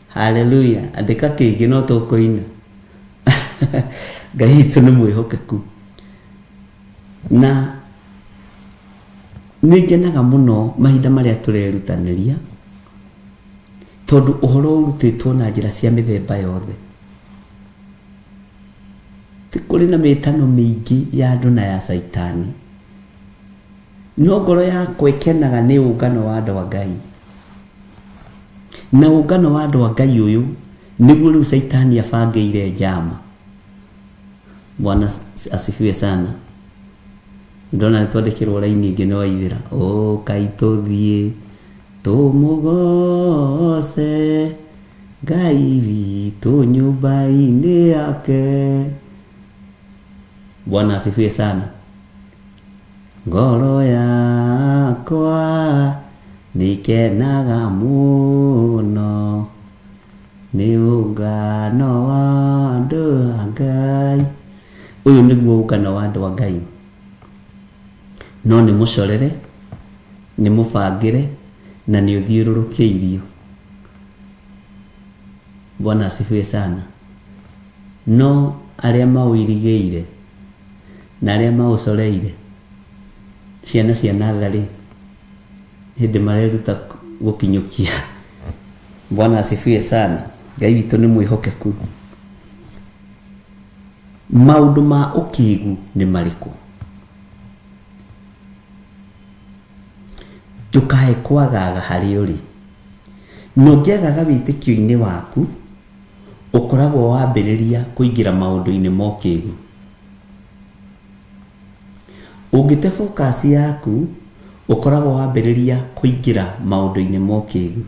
Haleluya. Andĩka kĩngĩ no tũkũina. Ngai witũ nĩ mwĩhokeku. Na Nĩ ngenaga mũno mahinda marĩa tũrerutanĩria tondũ ũhoro ũrutĩtwo na njĩra cia mĩthemba yothe. Ti kũrĩ na mĩtano mĩingĩ ya andũ na ya Caitani. No ngoro yakwa ĩkenaga nĩ ũngano wa andũ a Ngai. Na ũngano wa andũ a Ngai ũyũ nĩguo rĩu Caitani abangĩire njama. Bwana asifiwe sana. Ndona nĩ twandĩkĩrwo raini ĩngĩ nĩ Waithĩra. Ũkai tũthiĩ tũmũgoce Ngai witũ nyũmba-inĩ yake. Bwana asifiwe sana. Ngoro yakwa nĩkenaga mũno nĩ ũngano wa andũ a Ngai. Ũyũ nĩguo ũngano wa andũ a Ngai. No nĩ mũcorere, nĩ mũbangĩre, na nĩ ũthiũrũrũkĩirio. Bwana asifiwe sana. No arĩa maũirigĩire na arĩa maũcoreire, ciana cia natharĩ, hĩndĩ mareruta gũkinyũkia. Bwana asifiwe sana. Ngai witũ nĩ mwĩhokeku. Maũndũ ma ũkĩgu nĩ marĩkũ? Ndũkae kwagaga harĩa ũrĩ. Na ũngĩagaga wĩtĩkio-inĩ waku, ũkoragwo wambĩrĩria kũingĩra maũndũ-inĩ ma ũkĩgu. Ũngĩte focus yaku, ũkoragwo wambĩrĩria kũingĩra maũndũ-inĩ ma ũkĩgu.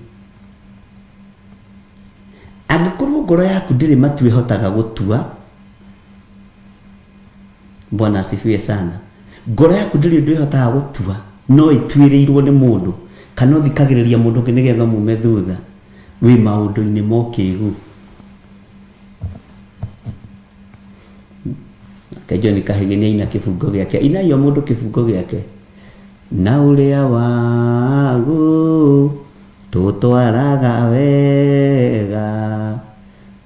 Angĩkorwo ngoro yaku ndĩrĩ matua ĩhotaga gũtua, Bwana asifiwe sana. Ngoro yaku ndĩrĩ ũndũ ĩhotaga gũtua, no ĩtuĩrĩirwo nĩ mũndũ, kana ũthikagĩrĩria mũndũ ũngĩ nĩgetha mume thutha, wĩ maũndũ-inĩ ma ũkĩgu. Nake John Kahĩgĩ nĩ aina kĩbungo gĩake. Inai o mũndũ kĩbungo gĩake. Na ũrĩa wagu tũtwaraga wega,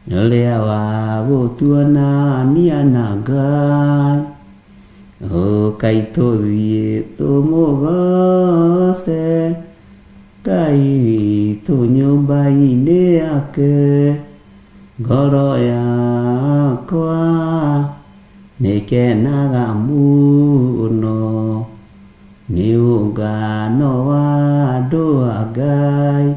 na ũrĩa wa gũtuonania na Ngai. Ũkai tũthiĩ tũmũgoce Ngai witũ nyũmba-inĩ yake. Ngoro yakwa nĩkenaga mũno nĩ ũngano wa andũ a Ngai.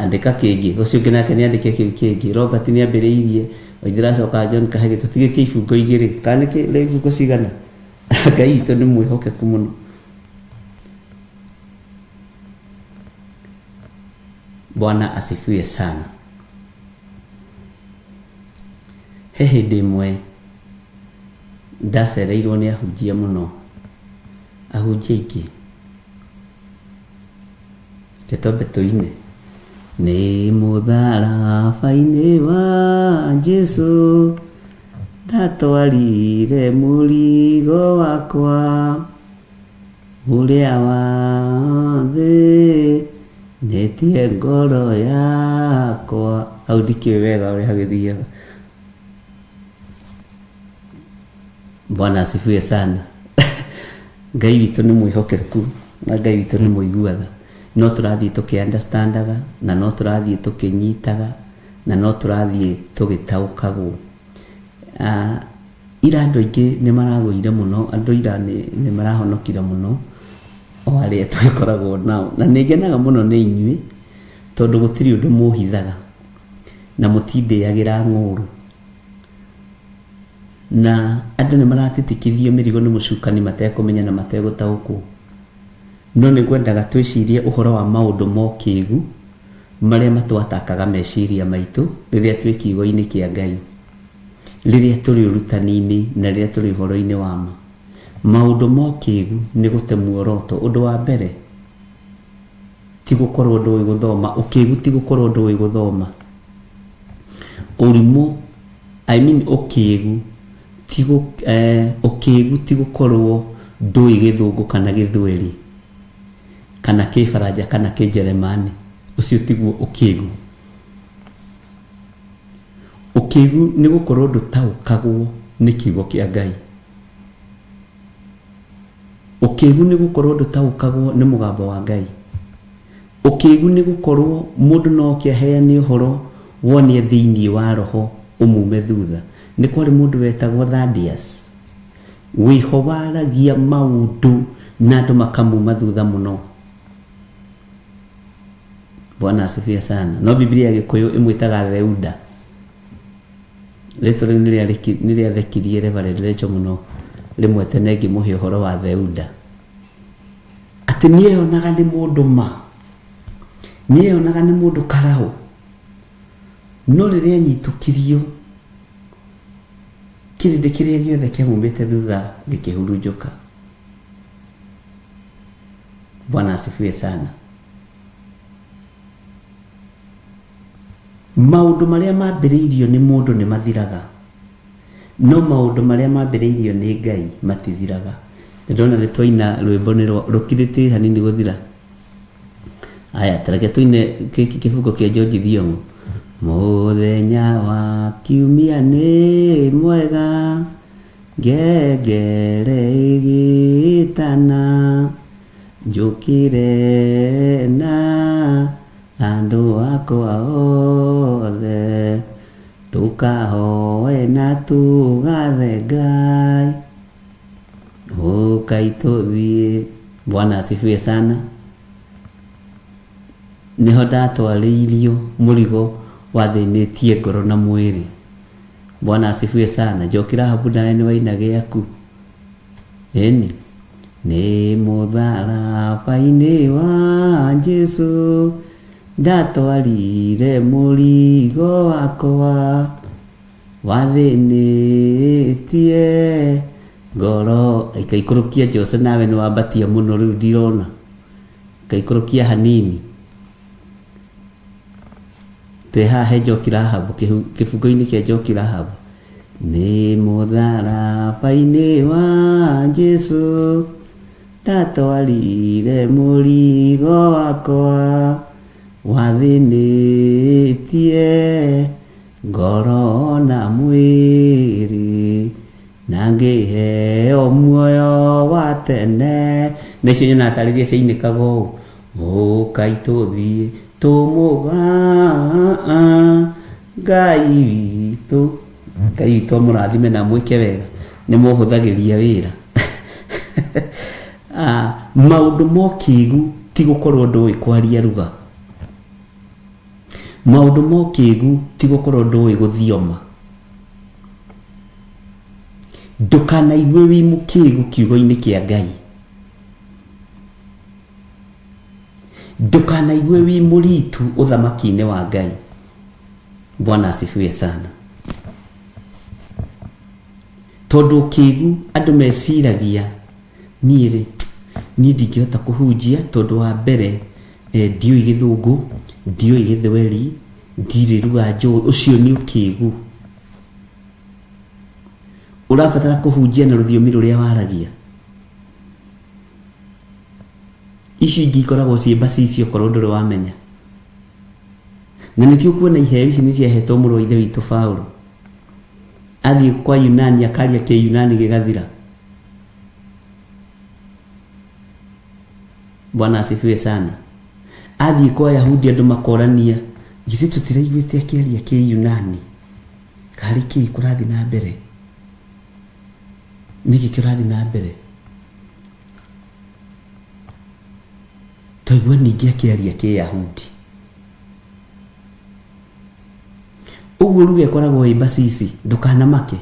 Andĩka kĩngĩ, ũcio ũngĩ nake nĩandĩke kĩu kĩngĩ. Robert nĩambĩrĩirie, Waithera acoka John Kahĩgĩ, tũtigĩtie ibungo igĩrĩ, kana nĩ ibungo cigana? Ngai witũ nĩ mwĩhokeku mũno. Bwana asifiwe sana. He hĩndĩ ĩmwe ndacereirwo nĩ ahunjia mũno, ahunjia aingĩ. Reke twambe tũine. Nĩ mũtharaba-inĩ wa Jesu ndatwarire mũrigo wakwa ũrĩa wa thĩ nĩtie ngoro yakwa. Hau ndikĩũĩ wega ũrĩa hagĩthiaga. Bwana asifiwe sana. Ngai witũ nĩ mwĩhokeku na Ngai witũ nĩ mũigua tha. No tũrathiĩ tũkĩ understandaga na no tũrathiĩ tũkĩnyitaga na no tũrathiĩ tũgĩtaũkagwo. Ah, ira andũ aingĩ nĩ maragũire mũno, andũ ira nĩ marahonokire mũno o arĩa tũgĩkoragwo nao. Na nĩ ngenaga mũno nĩ inyuĩ tondũ gũtirĩ ũndũ mũhithaga na mũtindĩagĩra ng'ũrũ. Na andũ nĩ maratitikithio mĩrigo nĩ mũcukani matekũmenya na mategũtaũkwo. No nĩ ngwendaga twĩcirie ũhoro wa maũndũ ma ũkĩgu marĩa matwatakaga meciria maitũ rĩrĩa twĩ kiugo-inĩ kĩa Ngai, rĩrĩa tũrĩ ũrutani-inĩ na rĩrĩa tũrĩ ũhoro-inĩ wa ma. Maũndũ ma ũkĩgu nĩ gũte muoroto. Ũndũ wa mbere ti gũkorwo ndũĩ gũthoma, ũkĩgu ti gũkorwo ndũĩ gũthoma. Ũrimũ I mean ũkĩgu ti gũ eh, ũkĩgu ti gũkorwo ndũĩ gĩthũngũ kana gĩthweri kana kĩbaranja kana kĩnjeremani, ũcio tiguo ũkĩgu. Ũkĩgu nĩ gũkorwo ndũtaũkagwo nĩ kiugo kĩa Ngai. Ũkĩgu nĩ gũkorwo ndũtaũkagwo nĩ mũgambo wa Ngai. Ũkĩgu nĩ gũkorwo mũndũ no oke aheane ũhoro wonie thĩinĩ wa roho ũmume thutha. Nĩ kwarĩ mũndũ wetagwo Thaddeus wĩho waragia maũndũ na andũ makamuma thutha mũno. Bwana asifiwe sana. No Biblia ya Gĩkũyũ ĩmwĩtaga Theuda. Rĩtwa rĩu nĩ rĩathekirie Reverend Rachel mũno rĩmwe tene ngĩmũhe ũhoro wa Theuda. Atĩ nĩeyonaga nĩ mũndũ ma, nĩeyonaga nĩ mũndũ karaũ, no rĩrĩa anyitũkirio, kĩrĩndĩ kĩrĩa gĩothe kĩamumĩte thutha gĩkĩhurunjũka. Bwana asifiwe sana. Maũndũ marĩa mambĩrĩirio nĩ mũndũ nĩ mathiraga, no maũndũ marĩa mambĩrĩirio nĩ Ngai matithiraga. Nĩ ndona nĩ twaina rwĩmbo nĩ rũkirĩtie hanini gũthira. Aya, ta reke tũine gĩkĩ kĩbungo kĩa George Thiong'o. Mũthenya wa kiumia nĩ mwega, ngengere ĩgĩtana, njũkĩre na andũ akwa othe. Tũkahoe na tũgathe Ngai. Ũkai tũthiĩ. Bwana asifiwe sana. Nĩho ndatwarĩirio mũrigo wathĩnĩtie ngoro na mwĩrĩ. Bwana asifiwe sana. Njoki Rahabu nawe nĩ waina gĩaku. Ĩni. Nĩ mũtharaba-inĩ wa Jesu ndatwarire mũrigo wakwa wathĩnĩtie ngoro. Ikaikũrũkia Jose nawe nĩ wambatia mũno rĩu ndirona. Ikaikũrũkia hanini. Twĩ haha he Njoki Rahabu, kĩbungo-inĩ kĩa Njoki Rahabu. Nĩ mũtharaba-inĩ wa Jesu ndatwarire mũrigo wakwa wathĩnĩtie ngoro na mwĩrĩ na ngĩheo muoyo wa tene. Na icio nyonaga tarĩria ciainĩkaga ũũ. Ũkai tũthiĩ tũmũga Ngai witũ. Ngai witũ amũrathime na amwĩke wega. Nĩ mũhũthagĩria wĩra. Maũndũ ma ũkĩgu ti gũkorwo ndũĩ kwaria ruga. Maũndũ ma ũkĩgu ti gũkorwo ndũĩ gũthioma. Ndũkanaigue wĩ mũkĩgu kiugo-inĩ kĩa Ngai. Ndũkanaigue wĩ mũritu ũthamaki-inĩ wa Ngai. Bwana asifiwe sana. Tondũ ũkĩgu andũ meciragia niĩ rĩ, niĩ ndingĩhota kũhunjia tondũ wa mbere ndiũĩ gĩthũngũ, ndiũĩ gĩthweri, ndirĩ lugha njũĩ. Ũcio nĩ ũkĩgu. Ũrabatara kũhunjia na rũthiomi rũrĩa waragia. Icio ingĩ ikoragwo ciĩ mbacici okorwo ndũrĩ wamenya. Na nĩkĩo ũkuona iheo ici nĩ ciahetwo mũrũ wa ithe witũ Paulo. Athiĩ kwa Yunani akaria kĩyunani gĩgathira. Bwana asifiwe sana. Athiĩ kwa Ayahudi andũ makorania, githĩ tũtiraiguĩte akĩaria kĩyunani? Karĩ kĩĩ kũrathiĩ na mbere? Nĩkĩ kĩrathiĩ na mbere? Twaigua ningĩ akĩaria kĩyahudi. Ũguo ruga ĩkoragwo ĩ mbacici, ndũkanamake.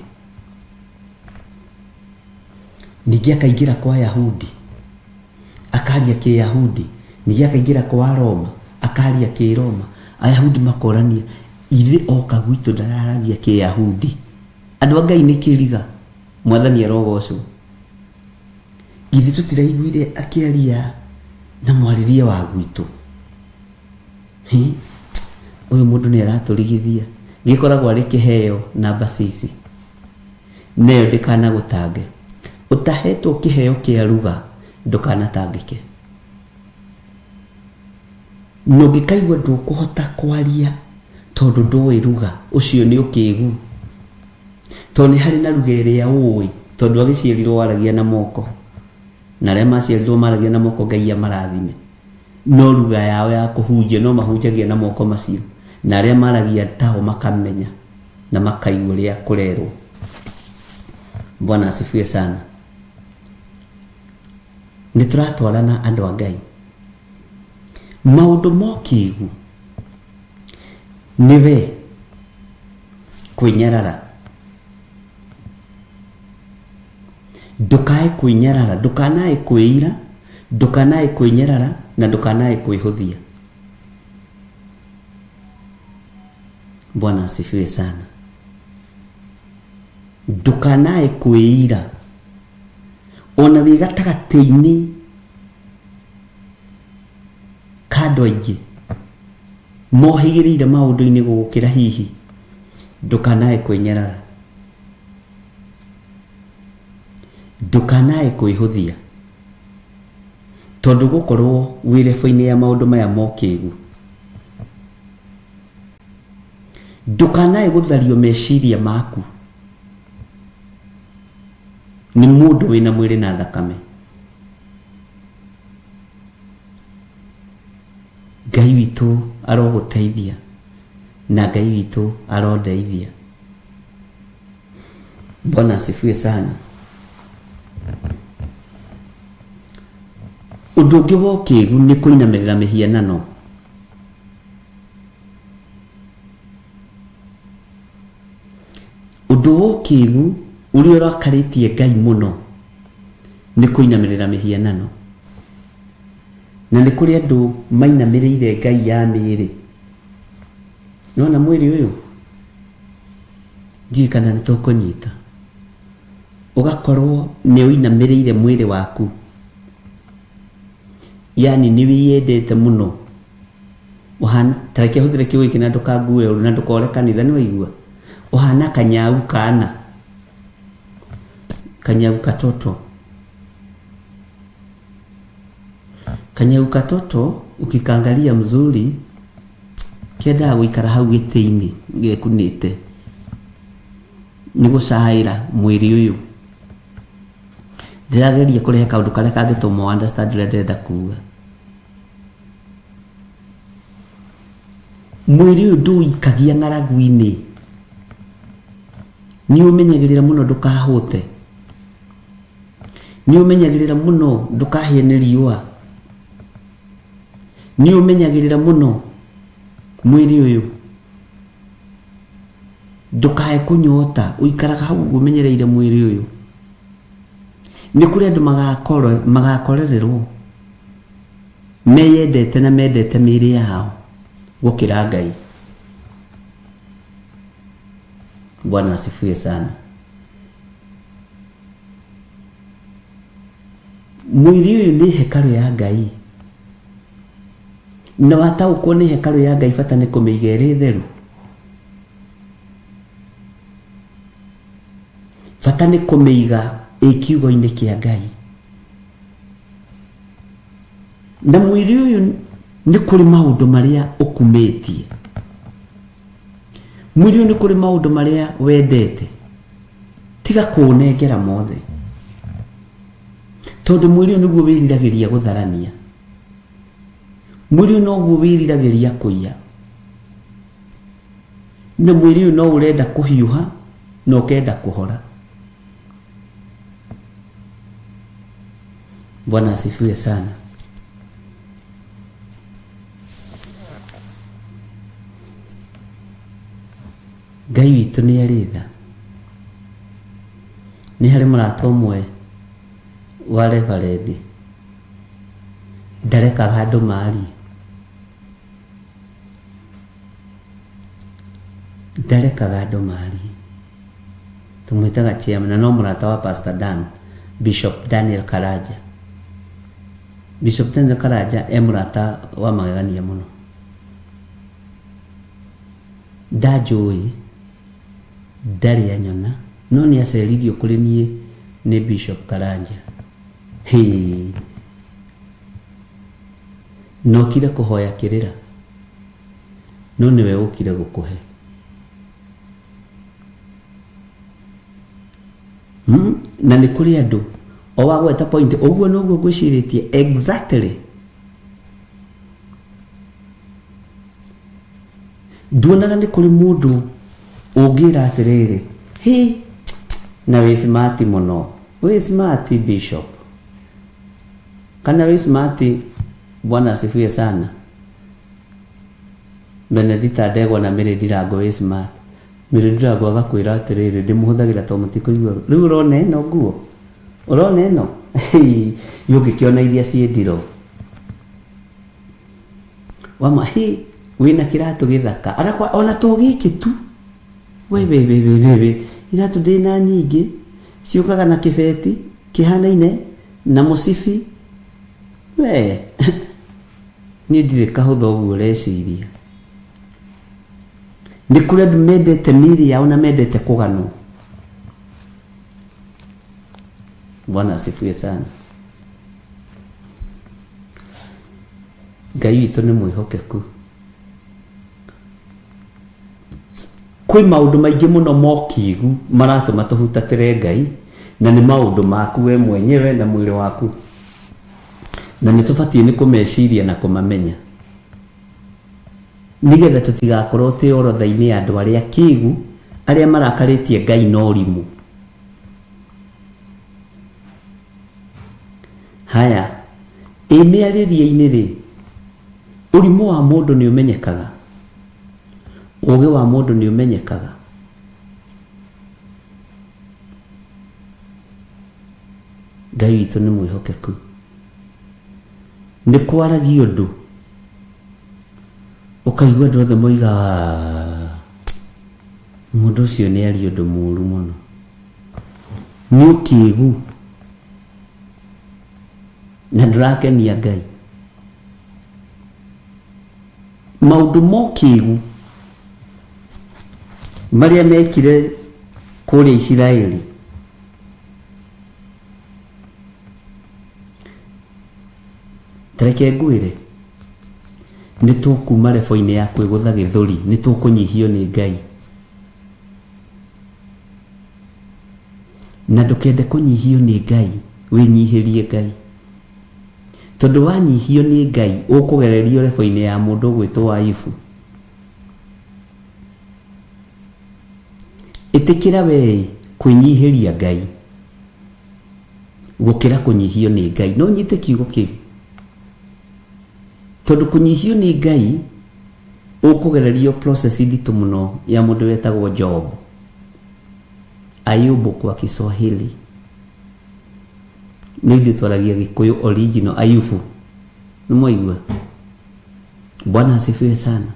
Ningĩ akaingĩra kwa Ayahudi, akaria kĩyahudi. Ningĩ akaingĩra kwa Aroma, akaria kĩroma. Ayahudi makorania, ithe oka gwitũ ndararagia kĩyahudi. Andũ a Ngai nĩ kĩriga, Mwathani arogocwo. Githĩ tũtiraiguire akĩaria na mwarĩrie wa gwitũ? Hi, ũyũ mũndũ nĩ aratũrigithia. Gĩkoragwo arĩ kĩheo na mbacici. Nayo ndĩkanagũtange. Ũtahetwo kĩheo kĩa ruga, ndũkanatangĩke. Na ũngĩkaigua ndũkũhota kwaria tondũ ndũĩ ruga, ũcio nĩ ũkĩgu. Tondũ nĩ harĩ na ruga ĩrĩa ũĩ, tondũ agĩciarirwo waragia na moko. Na arĩa maciarirwo maragia na moko Ngai amarathime. No ruga yao ya kũhunjia no mahunjagia na moko macio. Na arĩa maragia tao makamenya na makaigua ũrĩa kũrerwo. Bwana asifiwe sana. Nĩ tũratwarana andũ a Ngai. Maũndũ ma ũkĩgu nĩwe kwĩnyarara. Ndũkae kwĩnyarara, ndũkanae kwĩira, ndũkanae kwĩnyarara na ndũkanae kwĩhũthia. Bwana asifiwe sana. Ndũkanae kwĩira ona wĩ gatagatĩ-inĩ ka andũ aingĩ mohĩgĩrĩire maũndũ-inĩ gũgũkĩra hihi, ndũkanae kwĩnyarara, ndũkanae kwĩhũthia, tondũ gũkorwo wĩ rebo-inĩ ya maũndũ maya mokĩgu. Ndũkanae gũthario meciria maku nĩ mũndũ wĩna mwĩrĩ na thakame. Ngai witũ arogũteithia na Ngai witũ arondeithia. Bwana asifiwe sana. Ũndũ ũngĩ wa ũkĩgu nĩ kũinamĩrĩra mĩhianano. Ũndũ wa ũkĩgu ũrĩa ũrakarĩtie Ngai mũno nĩ kũinamĩrĩra mĩhianano. Na nĩ kũrĩ andũ mainamĩrĩire ngai ya mĩĩrĩ. Nĩwona mwĩrĩ ũyũ? Ndiũĩ kana nĩ tũkũnyita. Ũgakorwo nĩ ũinamĩrĩire mwĩrĩ waku. Yaani nĩ wĩyendete mũno. Ũhana, ta reke hũthĩre kiugo gĩkĩ na ndũkangue ũru na ndũkore kanitha nĩ waigua? Ũhana kanyau kana. Kanyau katoto. Kanyau katoto ukikangalia mzuri kendaga gũikara hau gĩtĩ-inĩ gekunĩte nĩ gũcaĩra mwĩrĩ ũyũ. Ndĩrageria kũrehe kaũndũ karĩa kangĩtũma ũ understand ũrĩa ndĩrenda kuga. Mwĩrĩ ũyũ ndũũikagia ng'aragu-inĩ, nĩ ũmenyagĩrĩra mũno ndũkahũte. Nĩ ũmenyagĩrĩra mũno ndũkahĩe nĩ riũa. Nĩ ũmenyagĩrĩra mũno mwĩrĩ ũyũ ndũkae kũnyota, ũikaraga hau ũguo ũmenyereire mwĩrĩ ũyũ. Nĩ kũrĩ andũ magakorererwo meyendete na mendete mĩĩrĩ yao gũkĩra Ngai. Bwana asifiwe sana. Mwĩrĩ ũyũ nĩ hekarũ ya Ngai. Na wataũkwo nĩ hekarũ ya Ngai bata nĩ kũmĩiga ĩrĩ theru. Bata nĩ kũmĩiga ĩ kiugo-inĩ kĩa Ngai. Na mwĩrĩ ũyũ nĩ kũrĩ maũndũ marĩa ũkumĩtie. Mwĩrĩ ũyũ nĩ kũrĩ maũndũ marĩa wendete. Tiga kũũnengera mothe. Tondũ mwĩrĩ ũyũ nĩguo wĩriragĩria gũtharania. Mwĩrĩ ũyũ noguo wĩriragĩria kũiya. Na mwĩrĩ ũyũ no ũrenda kũhiũha na ũkenda kũhora. Bwana asifiwe sana. Ngai witũ nĩ arĩ tha. Nĩ harĩ mũrata ũmwe wa reverend ndarekaga andũ marie. Ndarekaga andũ marie. Tũmwĩtaga chairman na no mũrata wa Pastor Dan, Bishop Daniel Karanja. Bishop Daniel Karanja e mũrata wa magegania mũno. Ndanjũĩ, ndarĩ anyona, no nĩ aceririo kũrĩ niĩ nĩ Bishop Karanja. Hĩĩ! Nokire kũhoya kĩrĩra, no nĩwe ũkire gũkũhe. Na nĩ kũrĩ andũ, o wagweta point, ũguo noguo ngwĩcirĩtie exactly. Nduonaga nĩ kũrĩ mũndũ ũngĩra atĩrĩrĩ, hĩ, na wĩ smart mũno, wĩ smart bishop, kana wĩ smart bwana asifiwe sana, Benedita Ndegwa na Mary Ndirango wĩ smart. Mary Ndirango agakwĩra atĩrĩrĩ, ndĩmũhũthagĩra tondũ mũtikũigua. Rĩu ũrona ĩno nguo? Ũrona ĩno? Ũngĩkĩona iria ciĩ ndiroo. Wama hĩ wĩna kĩratũ gĩthaka agakwa ona to gĩkĩ tu we we we we we we iratũ ndĩna nyingĩ ciũkaga na kĩbeti kĩhanaine na mũcibi we niĩ ndirĩ kahũtha ũguo ũreciria nĩ kũrĩ andũ mendete mĩĩrĩ yao na mendete kũganwo bwana asifiwe sana Ngai witũ nĩ mwĩhokeku. Kwĩ maũndũ maingĩ mũno mokigu maratũma tũhutatĩre Ngai, na nĩ maũndũ maku we mwenyewe na mwĩrĩ waku. Na nĩ tũbatiĩ nĩ kũmeciria na kũmamenya. Nĩgetha tũtigakorwo twĩ orodha-inĩ ya andũ arĩa akĩgu, arĩa marakarĩtie Ngai na ũrimũ. Haya, ĩ mĩarĩrie-inĩ rĩ, ũrimũ wa mũndũ nĩ ũmenyekaga? Ũgĩ wa mũndũ nĩ ũmenyekaga? Ngai witũ nĩ mwĩhokeku. Nĩ kwaragia ũndũ ũkaigua andũ othe moiga mũndũ ũcio nĩ aria ũndũ mũru mũno. Nĩ ũkĩgu na ndũrakenia Ngai. Maũndũ ma ũkĩgu marĩa mekire kũrĩa Isiraeli tareke ngwĩre nĩ tũkuma rebo-inĩ ya kwĩgũtha gĩthũri nĩ tũkũnyihio nĩ Ngai na ndũkende kũnyihio nĩ Ngai wĩnyihĩrie Ngai tondũ wanyihio nĩ Ngai ũkũgererio rebo-inĩ ya mũndũ ũgwĩtwo Ayubu ĩtĩkĩra wee kwĩnyihĩria Ngai gũkĩra kũnyihio nĩ Ngai no nyite kiugo kĩu tondũ kũnyihio nĩ Ngai ũkũgererio process nditũ mũno ya mũndũ wetagwo Job Ayubu kwa Kiswahili no ithuĩ twaragia Gĩkũyũ original Ayubu nĩ mwaigua Bwana asifiwe sana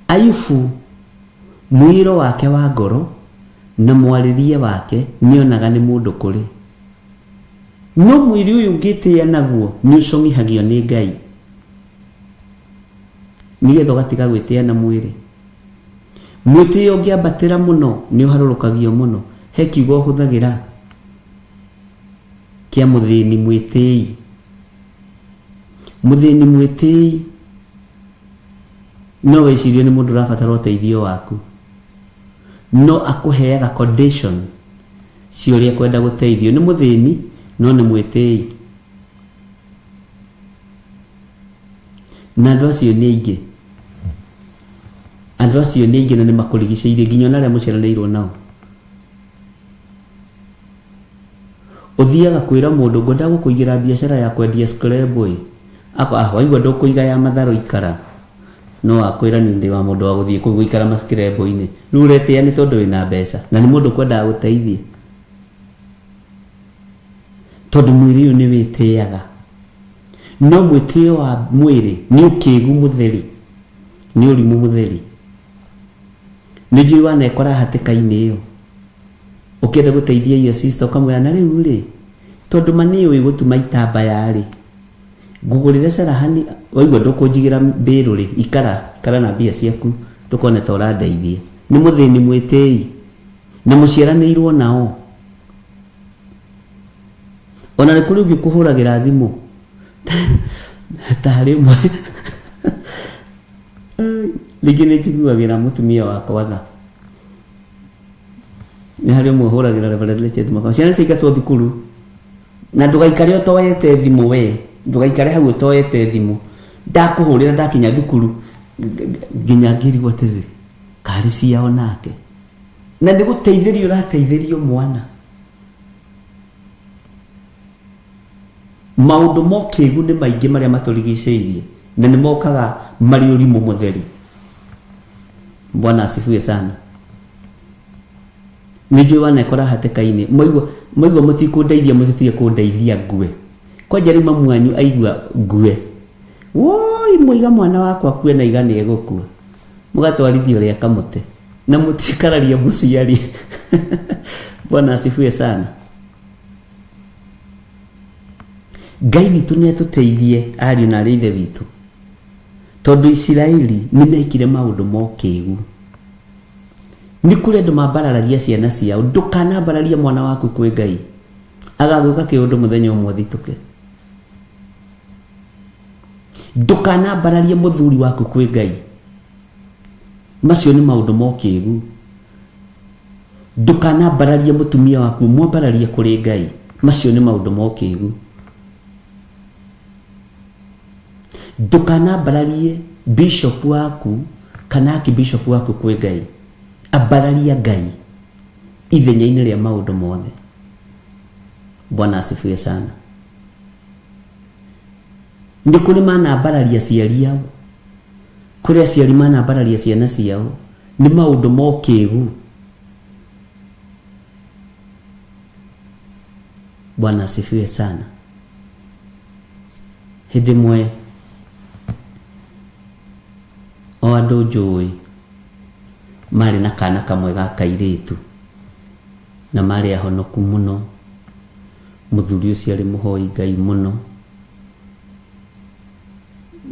Ayubu mwĩro wake wa ngoro na mwarĩrie wake nĩonaga nĩ mũndũ kũrĩ no mwĩrĩ ũyũ ũngĩtĩĩa naguo nĩ ũcong'ihagio nĩ Ngai nĩgetha ũgatiga gwĩtĩĩa na mwĩrĩ mwĩtĩo ũngĩambatĩra mũno nĩ ũharũrũkagio mũno he kiugo ũhũthagĩra kĩa mũthĩni mwĩtĩi mũthĩni mwĩtĩi no wĩcirie nĩ mũndũ ũrabatara ũteithio waku no akũheaga condition cia ũrĩa kwenda gũteithio nĩ mũthĩni no nĩ mwĩtĩi na andũ acio nĩ aingĩ andũ acio nĩ aingĩ na nĩ makũrigicĩirie nginya ona arĩa mũciaranĩirwo nao ũthiaga kwĩra mũndũ ngwenda gũkũigĩra biacara ya kwendia scrabble ĩ Ako, ah, waigua ndũkũiga ya matharũ ikara no akwĩra niĩ ndĩ wa mũndũ wa gũthiĩ kũu gũikara mascrabble-inĩ rĩu ũretĩĩa nĩ tondũ wĩna mbeca na nĩ mũndũ ũkwendaga gũteithia tondũ mwĩrĩ ũyũ nĩ wĩtĩaga no mwĩtĩo wa mwĩrĩ nĩ ũkĩgu mũtheri nĩ ũrimũ mũtheri nĩ njũĩ wanekora hatĩka-inĩ ĩyo ũkĩenda gũteithia your sister ũkamwĩra na rĩu rĩ tondũ ma nĩ ũĩ gũtuma itambaya rĩ ngũgũrĩre carahani waigua ndũkũnjigĩra mbĩrũ rĩ ikara ikara na mbia ciaku ndũkone ta ũrandeithia nĩ mũthĩni mwĩtĩi na mũciaranĩirwo nao ona nĩ kũrĩ ũngĩ kũhũragĩra thimũ tarĩ ũmwe rĩngĩ nĩ njiguagĩra mũtumia wakwa tha nĩ harĩ ũmwe ũhũragĩra Reverend Richard Makau ciana ciaingatwo thukuru na ndũgaikare ũtoete thimũ we ndũgaikare hau ũtoete thimũ ndakũhũrĩra ndakinya thukuru nginya ngĩrigwo atĩrĩrĩ karĩ ciao nake na nĩ gũteithĩrio ũrateithĩrio mwana maũndũ ma ũkĩgu nĩ maingĩ marĩa matũrigicĩirie na nĩ mokaga marĩ ũrimũ mũtheri bwana asifiwe sana nĩ njũĩ wanekora hatĩka-inĩ mwaigua mwaigua mũtikũndeithia mũtitige kũndeithia ngue kwanja rĩu mamu wanyu aigua ngue woi mwaiga mwana wakwa akue na iga nĩ egũkua mũgatwarithia ũrĩa kamũtĩ na mũtikararia mũciari bwana asifiwe sana ngai witũ nĩ atũteithie ariũ na arĩ ithe witũ tondũ isiraeli nĩ mekire maũndũ ma ũkĩgu nĩ kũrĩ andũ mambararagia ciana ciao ndũkanambararie mwana waku kwĩ ngai agagwĩka kĩũndũ mũthenya ũmwe ũthitũke ndũkanambararie mũthuri waku kwĩ ngai macio nĩ maũndũ ma ũkĩgu ndũkanambararie mũtumia waku mwambararie kũrĩ ngai macio nĩ maũndũ ma ũkĩgu ndũkanambararie bishop waku kana archbishop waku kwĩ ngai ambararia ngai ithenya-inĩ rĩa maũndũ mothe. Bwana asifiwe sana. Nĩ kũrĩ manambararia aciari ao, kũrĩ aciari manambararia ciana ciao nĩ maũndũ ma ũkĩgu. Bwana asifiwe sana. Hĩndĩ ĩmwe o andũ njũĩ marĩ na kana kamwe ga kairĩtu na marĩ ahonoku mũno, mũthuri ũcio arĩ mũhoi Ngai mũno,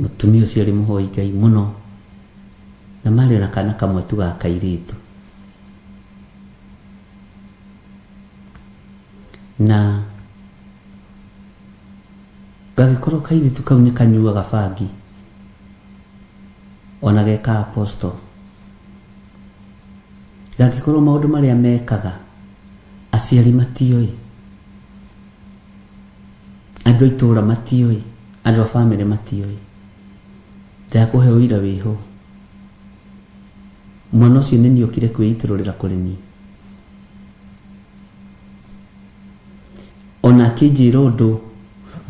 mũtumia ũcio arĩ mũhoi Ngai mũno, na marĩ na kana kamwe tu ga kairĩtu. Na gagĩkorwo kairĩtu kau nĩ kanyuaga bangi ona geka apostle. Gangĩkorwo maũndũ marĩa mekaga aciari matioĩ, andũ a itũra matioĩ, andũ a bamĩrĩ matioĩ. Ndakũhe ũira wĩho. Mwana ũcio nĩ niĩ okire kwĩitũrũrĩra kũrĩ niĩ. Ona akĩnjĩra ũndũ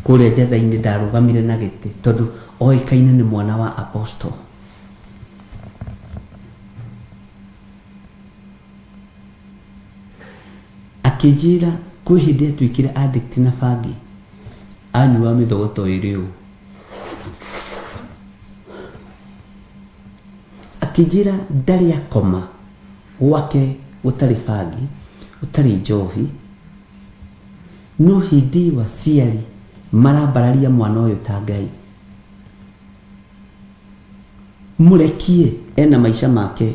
kũrĩa njatha-inĩ ndarũgamire na gĩtĩ tondũ oĩkaine nĩ mwana wa apostle. Akĩnjĩra kwĩ hĩndĩ atuĩkire addict na bangi, anyuaga mĩthogoto ĩrĩ ũũ. Akĩnjĩra ndarĩ akoma gwake gũtarĩ bangi, gũtarĩ njohi, no hĩndĩ ĩyo aciari marambararia mwana ũyũ ta Ngai. Mũrekie ena maica make.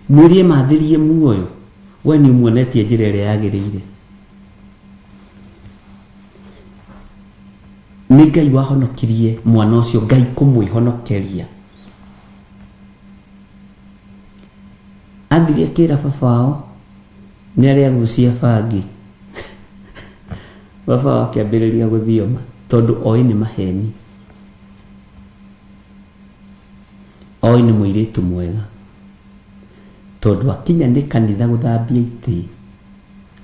Mwĩre emathĩrie muoyo, we nĩ ũmuonetie njĩra ĩrĩa yagĩrĩire. Nĩ Ngai wahonokirie mwana ũcio, Ngai kũmwĩhonokeria. Athire akĩra baba wao nĩ arĩ agucia bangi. Baba wao akĩambĩrĩria gũthioma tondũ oĩ nĩ maheni. Oĩ nĩ mũirĩtu mwega tondũ akinya nĩ kanitha gũthambia itĩ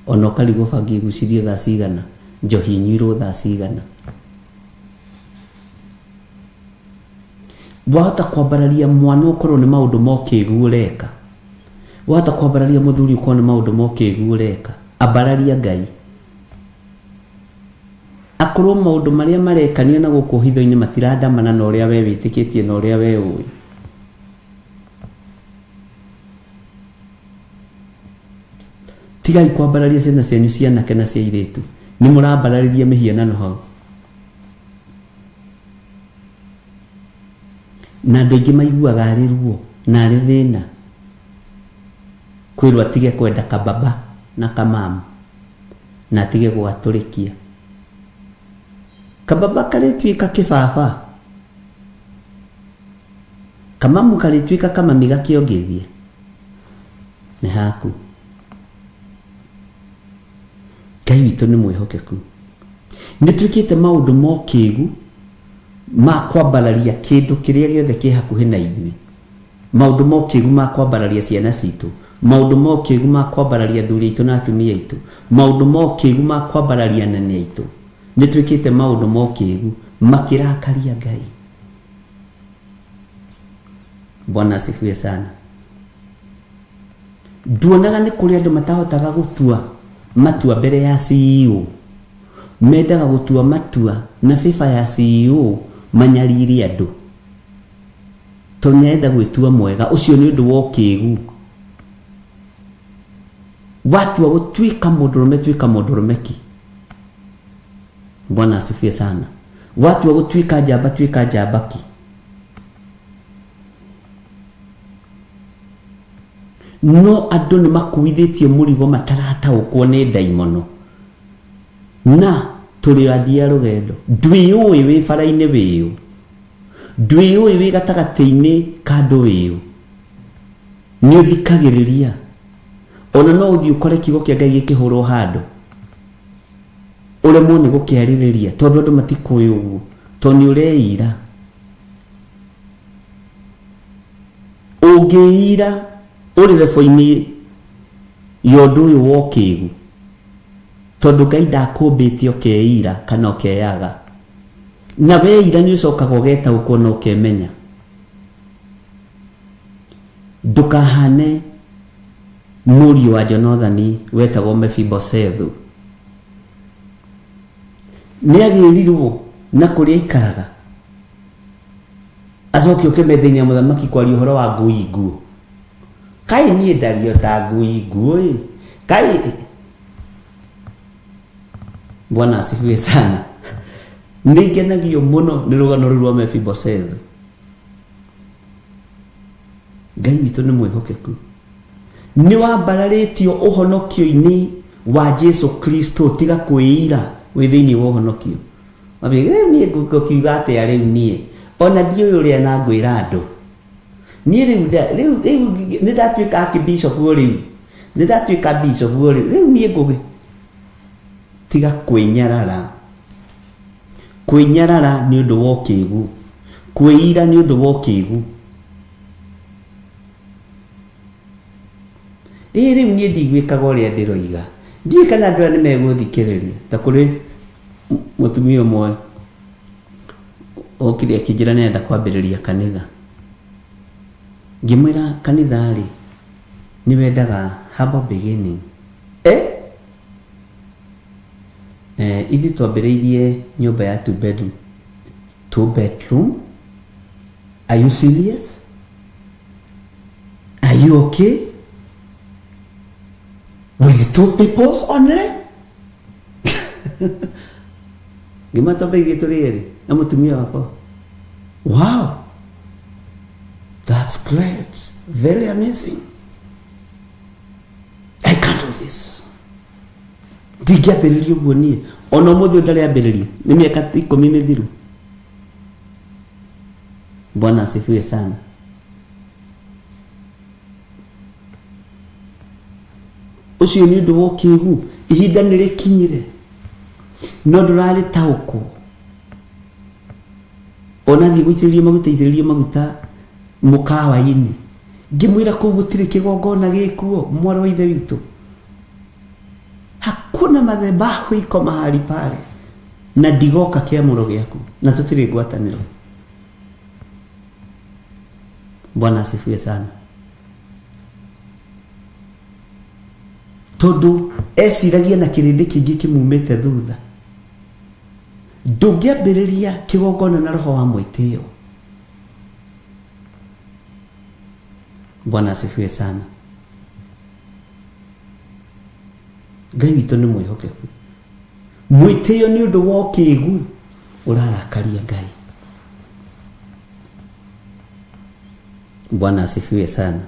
ona ũkarigwo bangi ĩgucirio thaa cigana, njohi ĩnyuirwo thaa cigana. Wahota kwambararia mwana ũkorwo nĩ maũndũ ma ũkĩgu ũreka. Wahota kwambararia mũthuri ũkorwo nĩ maũndũ ma ũkĩgu ũreka. Ambararia Ngai. Akorwo maũndũ marĩa marekanio na gũkũ hitho-inĩ matirandamana na ũrĩa we wĩtĩkĩtie na ũrĩa we ũĩ. Tigai kwambararia ciana cianyu cia anake na cia airĩtu. Nĩ mũrambararĩria mĩhianano hau. Na andũ aingĩ maiguaga arĩ ruo na arĩ thĩna kwĩrwo atige kwenda kababa na kamamu na atige gũgatũrĩkia. Kababa karĩtuĩka kĩbaba, kamamu karĩtuĩka kamami gakĩongithia, nĩ haku. Ngai witũ nĩ mwĩhokeku. Nĩ twĩkĩte maũndũ ma ũkĩgu ma kwambararia kĩndũ kĩrĩa gĩothe kĩ hakuhĩ na ithuĩ. Maũndũ ma ũkĩgu ma kwambararia ciana citũ, maũndũ ma ũkĩgu ma kwambararia athuri aitũ na atumia aitũ, maũndũ ma ũkĩgu ma kwambararia anene aitũ. Nĩ twĩkĩte maũndũ ma ũkĩgu makĩrakaria Ngai. Bwana asifiwe sana. Nduonaga nĩ kũrĩ andũ matahotaga gũtua matua mbere ya CEO. Mendaga gũtua matua na favor ya CEO manyarire andũ. Tondũ nĩ arenda gwĩtua mwega. Ũcio nĩ ũndũ wa ũkĩgu. Watua gũtuĩka mũndũrũme tuĩka mũndũrũme ki. Bwana asifiwe sana. Watua gũtuĩka njamba tuĩka njamba ki. No andũ nĩ makuithĩtio mũrigo matarataũkwo nĩ ndaimono. Na tũrĩ athii a rũgendo. Ndwĩyũĩ wĩ bara-inĩ wĩũ. Ndwĩyũĩ wĩ gatagatĩ-inĩ ka andũ wĩũ. Nĩ ũthikagĩrĩria. Ona no ũthiĩ ũkore kiugo kĩa Ngai gĩkĩhũrwo handũ. Ũremwo nĩ gũkĩarĩrĩria tondũ andũ matikũĩ ũguo. Tondũ nĩ ũreira. Ũngĩira Ũrĩ level-inĩ ya ũndũ ũyũ wa ũkĩgu, tondũ Ngai ndakũmbĩte ũkeira kana ũkeyaga. Na weira nĩ ũcokaga ũgetaũkwo na ũkemenya. Ndũkahane mũriũ wa Jonathani wetagwo Mefiboshethu. Nĩ agĩrirwo na kũrĩa aikaraga, acoke oke metha-inĩ ya mũthamaki kwaria ũhoro wa ngui nguũ. Kaĩ niĩ ndario ta ngui nguũ ĩ? Kaĩ Bwana asifiwe sana. Nĩ ngenagio mũno nĩ rũgano rũu rwa Mefiboshethu. Ngai witũ nĩ mwĩhokeku. Nĩ wambararĩtio ũhonokio-inĩ wa Jesu Kristo, tiga kwĩira wĩ thĩinĩ wa ũhonokio. Wambie, rĩu niĩ ngũkiuga atĩa rĩu niĩ? Ona ndiũĩ ũrĩa na ngwĩra andũ. Niĩ rĩu rĩu rĩu nĩ ndatuĩka archbishop o rĩu. Nĩ ndatuĩka bishop o rĩu. Rĩu niĩ ngũgĩ. Tiga kwĩnyarara. Kwĩnyarara nĩ ũndũ wa ũkĩgu. Kwĩira nĩ ũndũ wa ũkĩgu. Ĩĩ rĩu niĩ ndigwĩkaga ũrĩa ndĩroiga. Ndiũĩ kana andũ aya nĩ megũthikĩrĩria. Ta kũrĩ mũtumia ũmwe okire akĩnjĩra nĩ arenda kwambĩrĩria kanitha. Ngĩmwĩra kanitha rĩ, nĩ wendaga humble beginning. Eh? Eh, ithuĩ twambĩrĩirie nyũmba ya two bedroom. Two bedroom? Are you serious? Are you okay? With two people only? Ngĩmwĩra twambĩrĩirie tũrĩ erĩ na mũtumia wakwa. Wow! That's great. Very amazing. I can't do this. Ndingĩambĩrĩria ũguo niĩ. Ona ũmũthĩ ũyũ ndarĩ ambĩrĩria. Nĩ mĩaka ikũmi mĩthiru. Bwana asifiwe sana. Ũcio nĩ ũndũ wa ũkĩgu. Ihinda nĩ rĩkinyire. No ndũrarĩtaũkwo. Ona thiĩ gũitĩrĩrio maguta itĩrĩrio maguta mũkawa-inĩ. Ngĩmwĩra kũu gũtirĩ kĩgongona gĩkuo mwarĩ wa ithe witũ. Hakuna madhabahu iko mahali pale. Na ndigoka kĩamũro gĩaku na tũtirĩ ngwatanĩro. Bwana asifiwe sana. Tondũ eciragia na kĩrĩndĩ kĩingĩ kĩmumĩte thutha. Ndũngĩambĩrĩria kĩgongona na roho wa mwĩtĩo. Bwana asifiwe sana. Ngai witũ nĩ mwĩhokeku. Mwĩtĩo nĩ ũndũ wa ũkĩgu ũrarakaria Ngai. Bwana asifiwe sana.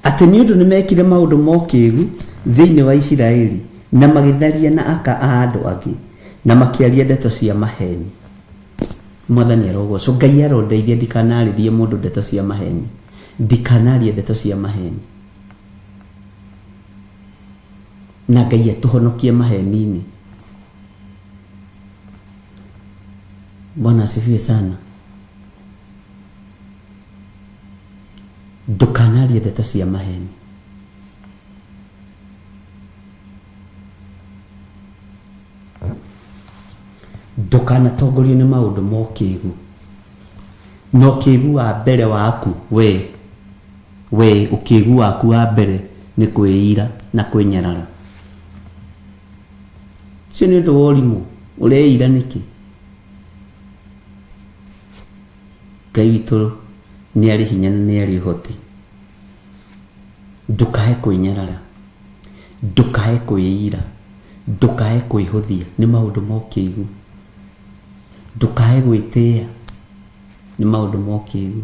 Atĩ nĩ ũndũ nĩmekire maũndũ ma ũkĩgu thĩinĩ wa Isiraeli, na magĩtharia na aka a andũ angĩ, na makĩaria ndeto cia maheni. Mwathani arogocwo. Ngai arondeithia ndikanarĩrie mũndũ ndeto cia maheni. Ndikanarie ndeto cia maheni. Na Ngai atũhonokie maheni-inĩ. Bwana asifiwe sana. Ndũkanarie ndeto cia maheni. Ndũkanatongorio nĩ maũndũ ma ũkĩgu. Na ũkĩgu wa mbere waku we, we ũkĩgu waku wa mbere nĩ kwĩira na kwĩnyarara. Ũcio nĩ ũndũ wa ũrimũ, ũreira nĩkĩ? Ngai witũ nĩ arĩ hinya na nĩ arĩ ũhoti. Ndũkae kwĩnyarara, ndũkae kwĩira, ndũkae kwĩhũthia, nĩ maũndũ ma ũkĩgu. Ndũkae gwĩtĩa, nĩ maũndũ ma ũkĩgu.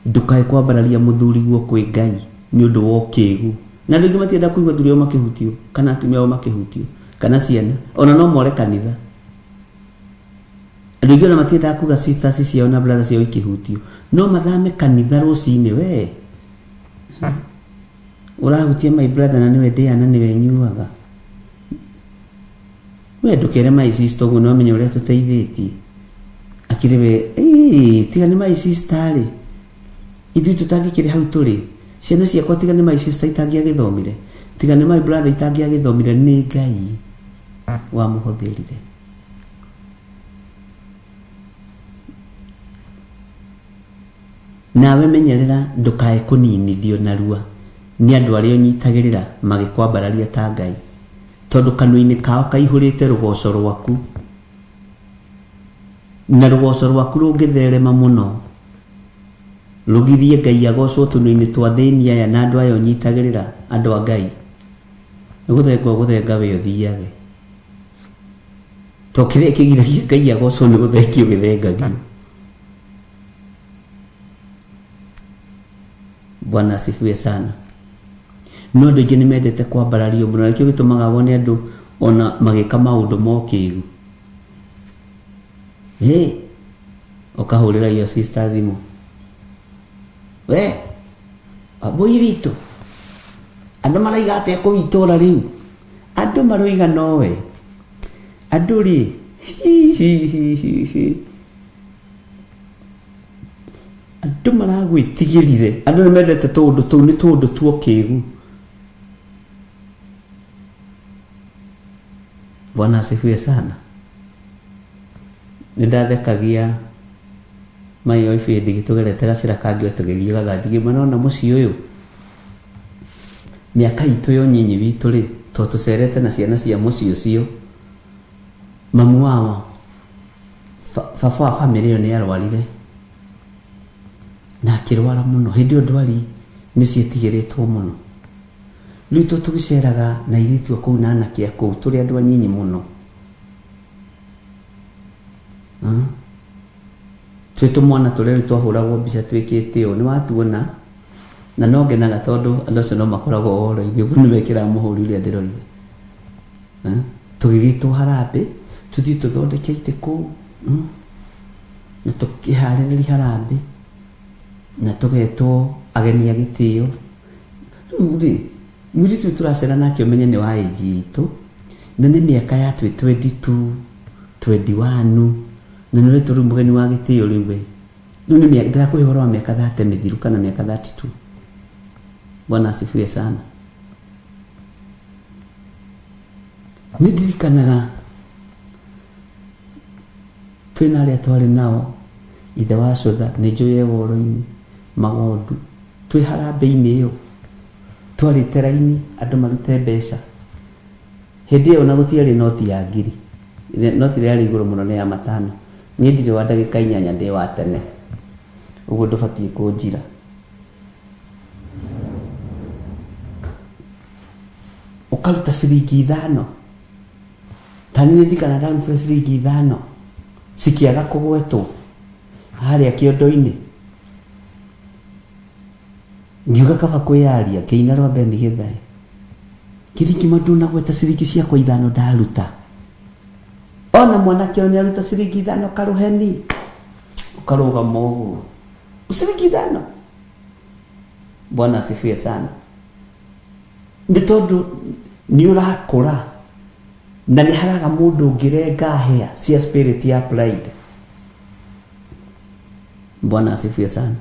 Ndũkae kwambararia mũthuriguo kwĩ Ngai nĩ ũndũ wa ũkĩgu. Na andũ aingĩ matienda kũigua athuri ao makĩhutio, kana atumia ao makĩhutio, kana ciana, ona no more kanitha. Andũ aingĩ ona matiendaga kuga sisters ciao na brothers ciao ikĩhutio, no mathame kanitha rũcinĩ we. Ũrahutia my brother na nĩwe ndĩaga na nĩwe nyuaga. We ndũkere my sister ũguo nĩwamenya ũrĩa tũteithĩtie. Akĩrĩ we, ĩĩ tiga nĩ my sister rĩ, ithuĩ tũtangĩkĩrĩ hau tũrĩ. Ciana ciakwa tiga nĩ my sister itangĩagĩthomire, tiga nĩ my brother itangĩagĩthomire, nĩ Ngai wamũhũthĩrire. Nawe menyerera ndũkae kũninithio narua nĩ andũ arĩa ũnyitagĩrĩra magĩkwambararia ta Ngai, tondũ kanua-inĩ kao kaihũrĩte rũgoco rwaku, na rũgoco rwaku rũngĩtherema mũno, rũgirie Ngai agocwo tũnua-inĩ twa athĩni aya na andũ aya ũnyitagĩrĩra, andũ a Ngai, nĩ gũthenga ũgũthenga we ũthiage. To kĩrĩa kĩgiragia Ngai agocwo nĩ gũthengio gĩthengagio. Bwana asifiwe sana. No andũ aingĩ nĩ mendete kwambarario mũno, na nĩkĩo gĩtũmaga wone andũ ona magĩka maũndũ ma ũkĩgu. Hey, ũkahũrĩra your sister thimũ, we wambũi witũ, andũ maraiga atĩa kũu itũra rĩu? Andũ maroiga nowe. Andũ rĩ, hi hi hi hi hi. Andũ maragwĩtigĩrire. Andũ nĩ mendete tũũndũ tũu, nĩ tũũndũ twa ũkĩgu. Bwana asifiwe sana. Nĩ ndathekagia my wife hĩndĩ ĩngĩ tũgerete gacĩra kangĩ o tũgĩthiĩ gathanju ngĩmwĩra nĩwona mũciĩ ũyũ, mĩaka itũ ya ũnyinyi witũ rĩ, to tũcerete na ciana cia mũciĩ ũcio, mamu wao, baba wa bamĩrĩ ĩyo nĩ arwarire na akĩrwara mũno. Hĩndĩ ĩyo ndwari nĩ cietigĩrĩtwo mũno. Rĩu to tũgĩceraga na airĩtu a kũu na anake a kũu tũrĩ andũ anyinyi mũno. Twĩ tũmwana tũrĩa rĩu twahũragwo mbica twĩkĩte ũũ, nĩ watuona? Na no ngenaga tondũ andũ acio no makoragwo ũhoro-inĩ, ũguo nĩ mekĩraga mũhũri ũrĩa ndĩroiga. Tũgĩgĩtwo harambĩ, tũthiĩ tũthondeke itĩ kũu, na tũkĩharĩrĩria harambĩ, na tũgetwo ageni a gĩtĩo. Rĩu rĩ, mũirĩtu ũyũ tũracera nake ũmenye nĩ wa age itũ, na nĩ mĩaka ya twĩ twendi two, twendi one, na nĩ ũretwo rĩu mũgeni wa gĩtĩo rĩu we. Rĩu nĩ mĩaka, ndĩrakũhe ũhoro wa mĩaka thate mĩthiru kana mĩaka 32. Bwana asifiwe sana. Nĩ ndirikanaga twĩna arĩa twarĩ nao, ithe wa cũtha, nĩ njũĩ e woro-inĩ, magondu, twĩ harambĩ-inĩ ĩyo, twarĩte raini andũ marute mbeca. Hĩndĩ ĩyo ona gũtiarĩ noti ya ngiri, noti ĩrĩa yarĩ igũrũ mũno nĩ ya matano. Niĩ ndirĩ wa ndagĩka inyanya ndĩ wa tene, ũguo ndũbatiĩ kũnjira. Ũkaruta ciringi ithano, ta niĩ ndirikanaga ndarutire ciringi ithano, cikĩaga kũgwetwo harĩa kĩondo-inĩ. Ngiuga kaba kwĩyaria, ngĩina rwa Ben Githae. Ngĩthiĩ ngĩma ndũnagweta ciringi ciakwa ithano ndaruta. Ona mwanake ũyũ nĩaruta ciringi ithano karũheni, ũkarũgama ũguo. Ciringi ithano. Bwana asifiwe sana. Nĩ tondũ nĩ ũrakũra na nĩ haraga mũndũ ũngĩrenga hĩa cia spirit ya pride. Bwana asifiwe sana.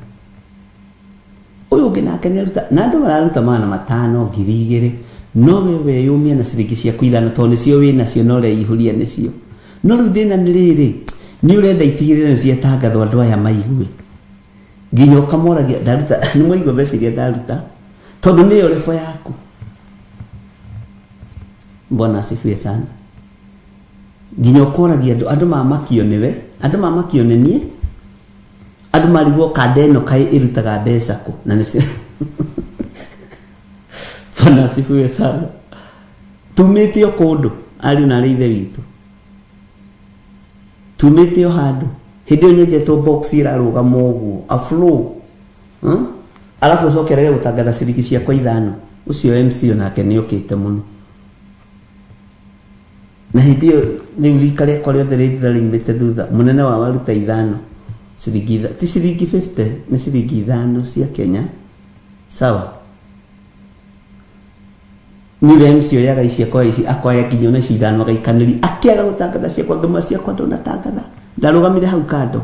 Ũyũ ũngĩ nake nĩ aruta, na andũ mararuta 500, 2000, no we weyũmia na ciringi ciaku ithano tondũ nĩcio wĩ nacio na ũreihũria nĩcio. No rĩu thĩna nĩ rĩrĩ, nĩ ũrenda itigĩrĩre nĩ ciatangathwo andũ aya maigue. Nginya ũkamoragia ndaruta, nĩ mwaigua mbeca iria ndaruta, tondũ nĩyo level yaku. Bwana asifiwe sana. Nginya ũkoragia andũ, andũ mamakio nĩwe, andũ mamakio nĩ niĩ, andũ marigwo kanda ĩno kaĩ ĩrutaga mbeca kũ, na nĩcio Bwana asifiwe sana. Tumĩte o kũndũ, ariũ na arĩ ithe witũ, tumĩte o handũ. Hĩndĩ ĩyo nyenjetwo box ĩrarũgama ũguo, a flow. Alafu ũcoke arege gũtangatha ciringi ciakwa ithano. Ũcio MC onake nĩ okĩte mũno. Na hĩndĩ ĩyo rĩu rika rĩakwa rĩothe rĩ thutha rĩumĩte thutha, mũnene wao aruta ithano, ciringi ti ciringi 50, nĩ ciringi ithano cia Kenya. Sawa? Nĩ ũrĩa MC oyaga ici akoya ici, akoya nginya ona ici ithano agaikanĩria, akĩaga gũtangatha ciakwa, ngĩmwĩra ciakwa ndũnatangatha. Ndarũgamire hau kando.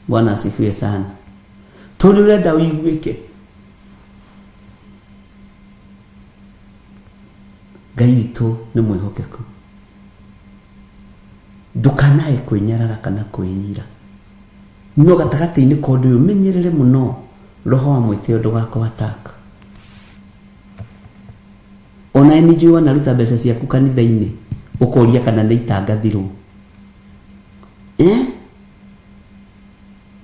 Bwana asifiwe sana. Tondũ ũrenda ũiguĩke. Ngai witũ nĩ mwĩhokeku. Ndũkanae kwĩnyarara kana kwĩira. No gatagatĩ-inĩ ka ũndũ ũyũ menyerere mũno roho wa mwĩtĩo ndũgakũ attack. Ona nĩ njũĩ wanaruta mbeca ciaku kanitha-inĩ ũkoria kana nĩ itangathirwo. Eh?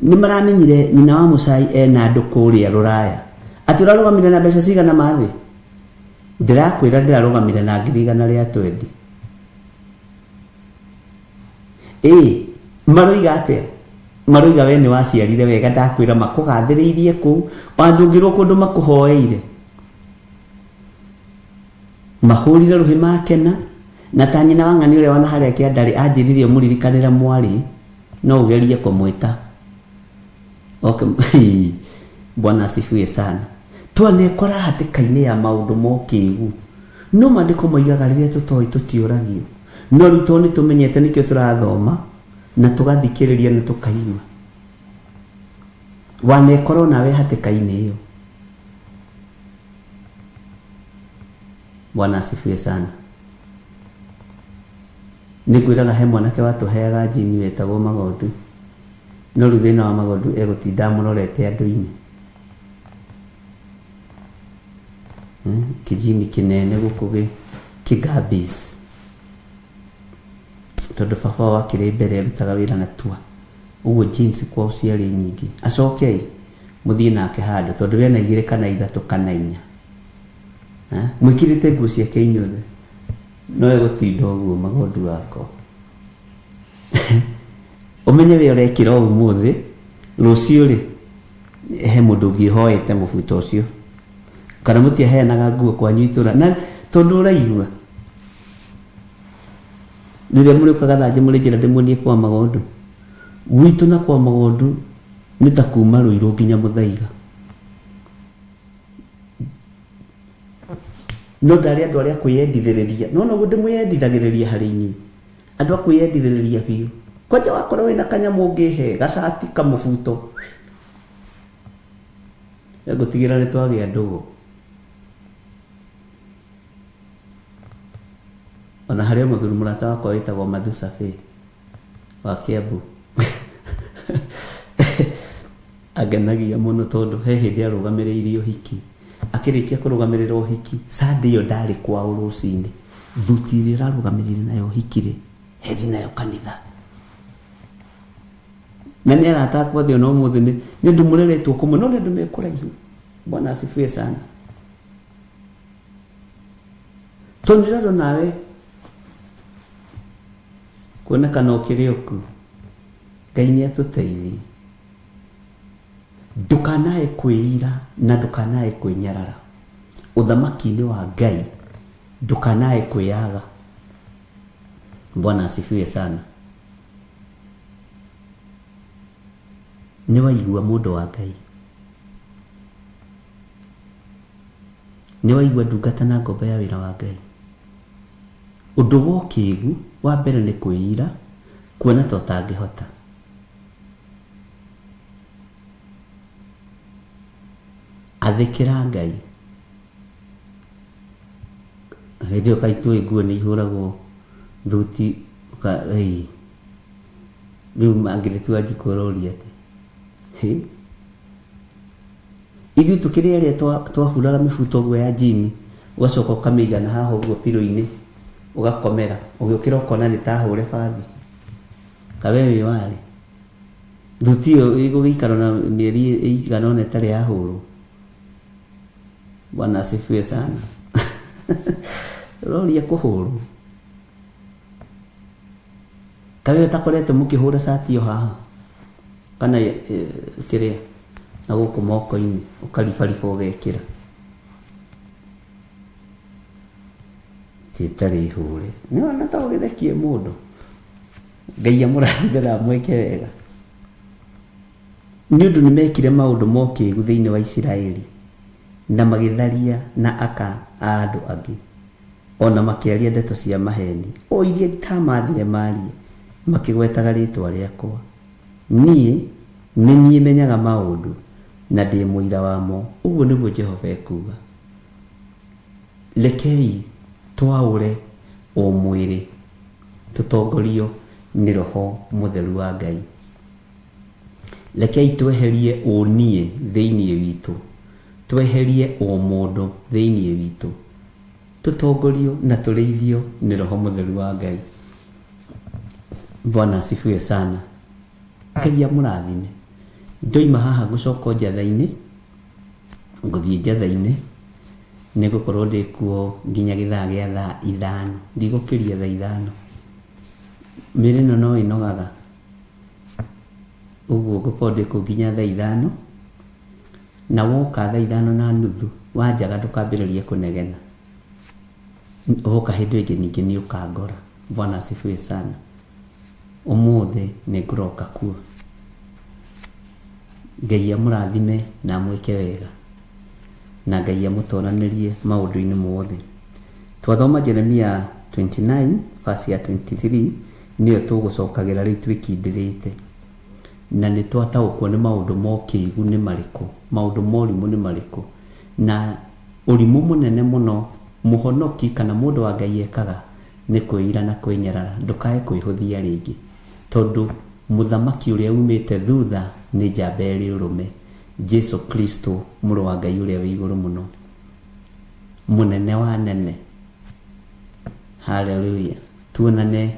Nĩ maramenyire nyina wa Mũcai ena andũ kũrĩa rũraya. Atĩ ũrarũgamire na mbeca cigana mathĩ? Ndĩrakwĩra ndĩrarũgamire na 120,000. Ĩĩ, maroiga atĩa? Maroiga we nĩ waciarire wega ndakwĩra makũgathĩrĩirie kũu, ona ndũngĩrwo kũndũ makũhoeire. Mahũrire rũhĩ makena, na ta nyina wa ng'ani ũrĩa wana harĩa kĩandarĩ anjĩrire ũmũririkanĩre mwarĩ, no ũgerie kũmwĩta. Okay. Bwana asifiwe sana. Twanekora hatĩka-inĩ ya maũndũ ma ũkĩgu. No maandĩko moigaga rĩrĩa tũtoĩ tũtiũragio. No rĩu tondũ nĩ tũmenyete nĩkĩo tũrathoma na tũgathikĩrĩria na tũkaigua. Wanekora onawe hatĩka-inĩ ĩyo. Bwana asifiwe sana. Nĩngwĩraga he mwanake watũheaga njini wetagwo Magondu. No rĩu thĩna wa Magondu egũtinda amũrorete andũ-inĩ. Eh, kĩjini kĩnene gũkũ gĩ kĩgabis. Tondũ baba wao akĩrĩ mbere arutaga wĩra na tua. Ũguo jeans kwao ciarĩ nyingĩ. Acoke ĩ, mũthiĩ nake handũ tondũ we ena igĩrĩ kana ithatũ kana inya. Eh, mwĩkĩrĩte nguo ciake inyuothe. No egũtinda ũguo Magondu wakwa. Ũmenye we ũrekĩra o ũmũthĩ, rũciũ rĩ, he mũndũ ũngĩ ũhoete mũbuto ũcio. Kana mũtiaheanaga nguo kwanyu itũra. Na tondũ ũraigua, rĩrĩa mũrĩũka Gathanjĩ mũrĩ njĩra ndĩmuonie kwa Magondu. Gwitũ na kwa Magondu nĩ ta kuma Rũirũ nginya Mũthaiga. No ndarĩ andũ arĩa kwĩyendithĩrĩria. Nĩwona ũguo ndĩmwĩyendithagĩrĩria harĩ inyuĩ. Andũ a kwĩyendithĩrĩria biũ. Kwanja wakorwo wĩna kanyamũ ũngĩhe, gacati, kamũbuto. Ngũtigĩra nĩ twagĩa ndũgũ. Ona harĩ o mũthuri mũrata wakwa wĩtagwo Mathusabe wa Kiambu. Angenagia mũno tondũ he hĩndĩ arũgamĩrĩire ũhiki. Akĩrĩkia kũrũgamĩrĩra ũhiki, Sunday ĩyo ndarĩ kwao rũcinĩ. Thuti ĩrĩa ũrarũgamĩrĩire nayo ũhiki rĩ, hethi nayo kanitha. Na nĩ arata akwa othe ona ũmũthĩ nĩ nĩ andũ mũreretwo kũmwe no nĩ andũ me kũraihu. Bwana asifiwe sana. Tondũ ndĩrerwo nawe kuonekana ũkĩrĩ oku. Ngai nĩ atũteithie. Ndũkanae kwĩira na ndũkanae kwĩnyarara. Ũthamaki-inĩ wa Ngai ndũkanae kwĩyaga. Bwana asifiwe sana. Nĩ waigua mũndũ wa Ngai? Nĩ waigua ndungata na ngombo ya wĩra wa Ngai? Ũndũ wa ũkĩgu wa mbere nĩ kwĩira, kuona ta ũtangĩhota. Athĩkĩra Ngai. Hĩndĩ ĩyo kaĩ itũĩ nguo nĩ ihũragwo thuti ũka ĩi. Rĩu mangĩrĩtua Wanjikũ ũroria atĩa? Hĩ! Ithuĩ tũkĩrĩ arĩa twahuraga mĩbuto ũguo ya njini, ũgacoka ũkamĩiga na haha ũguo pillow-inĩ, ũgakomera, ũgĩũkĩra ũkona nĩ ta hũre bathi. Ka we wĩ warĩ? Thuti ĩyo ĩgũgĩikara ona mĩeri ĩigana ũna ĩtarĩ yahũrwo? Bwana asifiwe sana. Ũroria kũhũrwo? Ka we ũtakoretwo mũkĩhũra cati o haha? Kana kĩrĩa na gũkũ moko-inĩ ũkaribariba ũgekĩra. Ĩtarĩ hũre. Nĩwona ta ũgĩthekie mũndũ. Ngai amũrathime na amwĩke wega. Nĩ ũndũ nĩmekire maũndũ ma ũkĩgu thĩinĩ wa Isiraeli, na magĩtharia na aka a andũ angĩ, o na makĩaria ndeto cia maheeni, o iria itaamaathire maarie, makĩgwetaga rĩĩtwa rĩakwa. Niĩ nĩ niĩ menyaga maũndũ, na ndĩ mũira wamo, ũguo nĩguo Jehova ekuuga. Rekei Twaũre ũmwĩrĩ, tũtongorio nĩ Roho Mũtheru wa Ngai. Rekei tweherie ũniĩ thĩinĩ witũ, tweherie ũmũndũ thĩinĩ witũ, tũtongorio na tũrĩithio nĩ Roho Mũtheru wa Ngai. Bwana asifiwe sana. Ngai amũrathime. Ndoima haha ngũcoka o njatha-inĩ, ngũthiĩ njatha-inĩ nĩ ngũkorwo ndĩ kuo nginya gĩthaa gĩa thaa ithano, ndigũkĩria thaa ithano. Mĩĩrĩ ĩno no ĩnogaga, ũguo ngũkorwo ndĩ kũu nginya thaa ithano, na woka thaa ithano na nuthu wanjaga ndũkambĩrĩrie kũnegena, woka hĩndĩ ĩyo ĩngĩ ningĩ nĩ ũkangora. Bwana asifiwe sana. Ũmũthĩ nĩ ngũroka kuo. Ngai amũrathime na amwĩke wega, na Ngai amũtoranĩrie maũndũ-inĩ mothe. Twathoma Jeremia 29 verse ya 23 nĩyo tũgũcokagĩra rĩu twĩkindĩrĩte. Na nĩ twataũkwo nĩ maũndũ ma ũkĩgu nĩ marĩkũ, maũndũ ma ũrimũ nĩ marĩkũ, na ũrimũ mũnene mũno mũhonoki kana mũndũ wa Ngai ekaga nĩ kwĩira na kwĩnyarara. Ndũkae kwĩhũthia rĩngĩ, tondũ mũthamaki ũrĩa umĩte thutha nĩ njamba ĩrĩ ũrũme, Jesu Kristo, Mũrũ wa Ngai ũrĩa wĩ Igũrũ Mũno, mũnene wa anene. Haleluya! Tuonane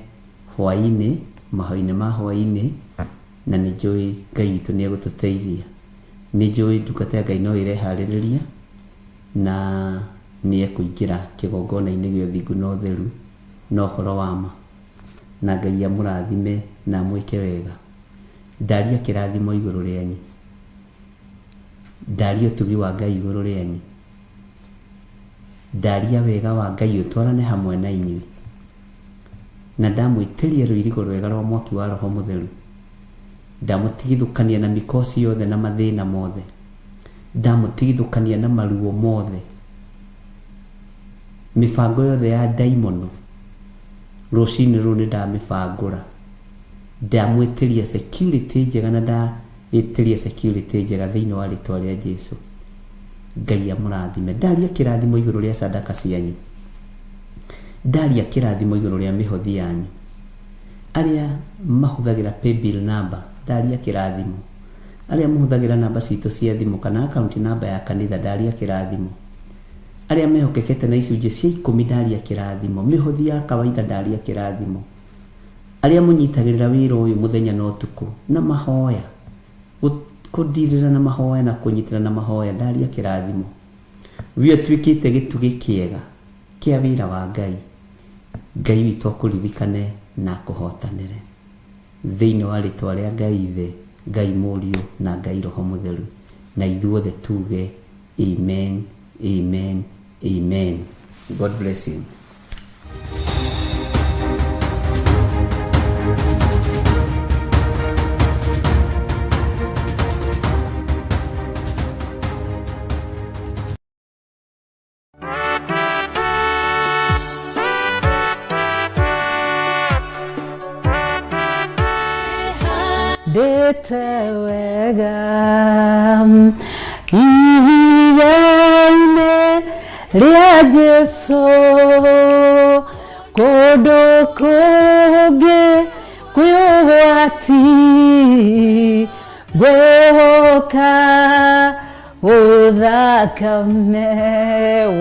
hwaĩ-inĩ, mahoya-inĩ ma hwaĩ-inĩ, na nĩ njũĩ Ngai witũ nĩ egũtũteithia. Nĩ njũĩ ndungata ya Ngai no ĩreharĩrĩria, na nĩ ekũingĩra kĩgongona-inĩ gĩa ũthingu na ũtheru na ũhoro wa ma. Na Ngai amũrathime na amwĩke wega. Ndaria kĩrathimo igũrũ rĩanyu. Ndaria ũtugi wa Ngai igũrũ rĩanyu. Ndaria wega wa Ngai ũtwarane hamwe na inyuĩ. Na ndamwĩtĩria rũirigo rwega rwa mwaki wa Roho Mũtheru. Ndamũtigithũkania na mĩkosi yothe na mathĩna mothe. Ndamũtigithũkania na maruo mothe. Mĩbango yothe ya ndaimono, rũcinĩ rũrũ nĩ ndamĩbangũra. Ndamwĩtĩria security njega na ndaĩtĩria security njega thĩinĩ wa rĩtwa rĩa Jesu. Ngai amũrathime. Ndaria kĩrathimo igũrũ rĩa sadaka cianyu. Ndaria kĩrathimo igũrũ rĩa mĩhothi yanyu. Arĩa mahũthagĩra paybill number, ndaria kĩrathimo. Arĩa mũhũthagĩra namba citũ cia thimũ kana account number ya kanitha, ndaria kĩrathimo. Arĩa mehokekete na icunjĩ cia ikũmi, ndaria kĩrathimo. Mĩhothi ya kawaida, ndaria kĩrathimo. Arĩa mũnyitagĩrĩra wĩra ũyũ mũthenya na ũtukũ na mahoya, kũndirĩra na mahoya na kũnyitĩra na mahoya, ndaria kĩrathimo. We ũtuĩkĩte gĩtugĩ kĩega kĩa wĩra wa Ngai. Ngai witũ akũririkane na akũhotanĩre. Thĩinĩ wa rĩtwa rĩa Ngai Ithe, Ngai Mũriũ na Ngai Roho Mũtheru. Na ithuothe tuge amen, amen, amen. God bless you. Ndĩte wega ihiga-inĩ rĩa Jesũ, kũndũ kũngĩ kwĩ ũgwati, ngwĩhoka Ũthakame.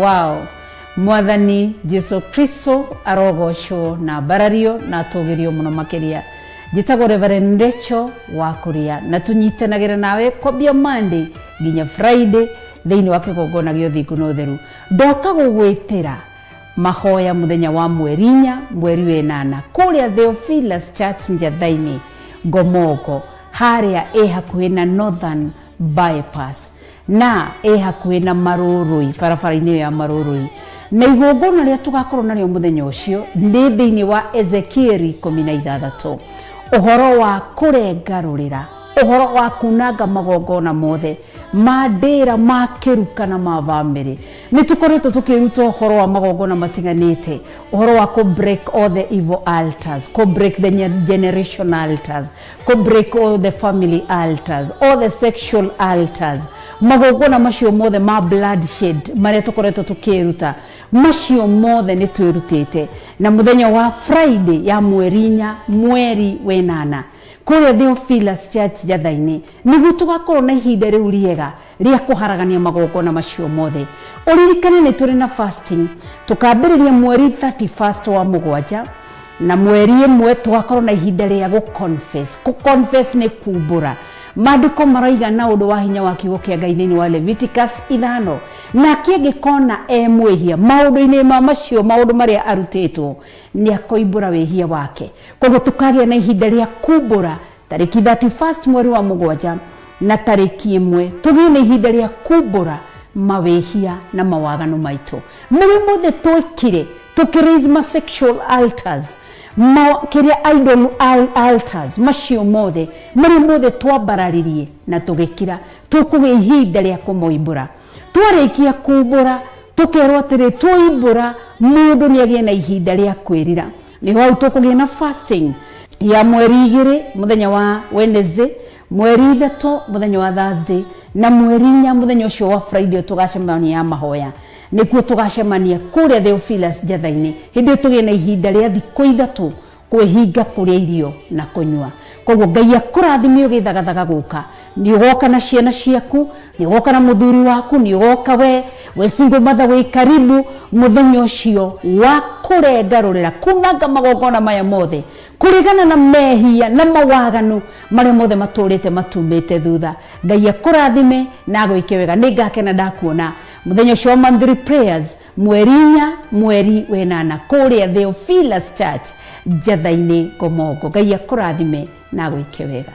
Wow. Mwathani Jesu Kristo arogocwo na ambarario na atũgĩrio mũno makĩria. Njĩtagwo Reverend Rachel wa Kũrĩa na tũnyitanagĩra nawe kwambia Monday nginya Friday thĩinĩ wa kĩgongona gĩa ũthingu na ũtheru. Ndoka gũgwĩtĩra mahoya mũthenya wa mweri inya mweri wenana kũrĩa Theophilus Church Njathainĩ Ngomongo harĩa ĩ hakuhĩ na Northern Bypass na ĩ hakuhĩ na Marũrũi, barabara-inĩ ĩyo ya Marũrũi. Na igongona rĩrĩa tũgakorwo narĩo mũthenya ũcio nĩ thĩinĩ wa Ezekieli 16, ũhoro wa kũrenga rũrĩra, ũhoro wa kunanga magongona mothe ma ndĩra, ma kĩruka na ma bamĩrĩ. Nĩ tũkoretwo tũkĩruta ũhoro wa magongona matiganĩte, ũhoro wa kũ break all the evil altars, kũ break the generation altars, kũ break all the family altars, all the sexual altars, magongona macio mothe ma bloodshed marĩa tũkoretwo tũkĩruta. Macio mothe nĩ twĩrutĩte. Na mũthenya wa Friday ya mweri 4 mweri wenana kũrĩa Theophilus Church Njatha-inĩ, nĩguo tũgakorwo na ihinda rĩu rĩega rĩa kũharagania magongona macio mothe. Ũririkane nĩ tũrĩ na fasting, tũkambĩrĩria mweri 31 wa mũgwanja na mweri 1 tũgakorwo na ihinda rĩa gũ-confess. Kũ-confess nĩ kumbũra. Maandĩko maroiga na ũndũ wa hinya wa kiugo kĩa Ngai thĩinĩ wa Leviticus 5, nake angĩkona e mwĩhia maũndũ-inĩ ma macio maũndũ marĩa arutĩtwo, nĩ akoimbũra wĩhia wake. Koguo tũkagĩa na ihinda rĩa kumbũra tarĩki 31 mweri wa mũgwanja na tarĩki 1, tũgĩe na ihinda rĩa kumbũra mawĩhia na mawaganu maitũ marĩa mothe twĩkire, tũkĩraise ma sexual altars, kĩrĩa idol altars, macio mothe marĩa mothe twambararirie na tũgĩkira, tũkũgĩa ihinda rĩa kũmoimbũra. Twarĩkia kumbũra tũkerwo atĩrĩ, twoimbũra mũndũ nĩ agĩe na ihinda rĩa kwĩrira. Nĩho hau tũkũgĩa na fasting ya mweri 2 mũthenya wa Wednesday, mweri 3 mũthenya wa Thursday, na mweri 4 mũthenya ũcio wa Friday tũgacemania ya mahoya. Nĩkuo tũgacemania kũrĩa Theophilus Njatha-inĩ, hĩndĩ ĩyo tũgĩe na ihinda rĩa thikũ 3 kwĩhinga kũrĩa irio na kũnyua. Koguo Ngai akũrathime ũgĩthagathaga gũka. Nĩ ũgoka na ciana ciaku, nĩ ũgoka na mũthuri waku, nĩ ũgoka we single mother wĩ karibu mũthenya ũcio wa kũrenga rũrĩra, kunanga magongona maya mothe, kũregana na mehia na mawaganu marĩa mothe matũrĩte matumĩte thutha. Ngai akũrathime na agwĩke wega. Nĩ ngakena ndakuona mũthenya ũcio wa monthly prayers mweri 4 mweri 8 kũrĩa Theophilus Church Njatha-inĩ Ngomongo. Ngai akũrathime na agwĩke wega.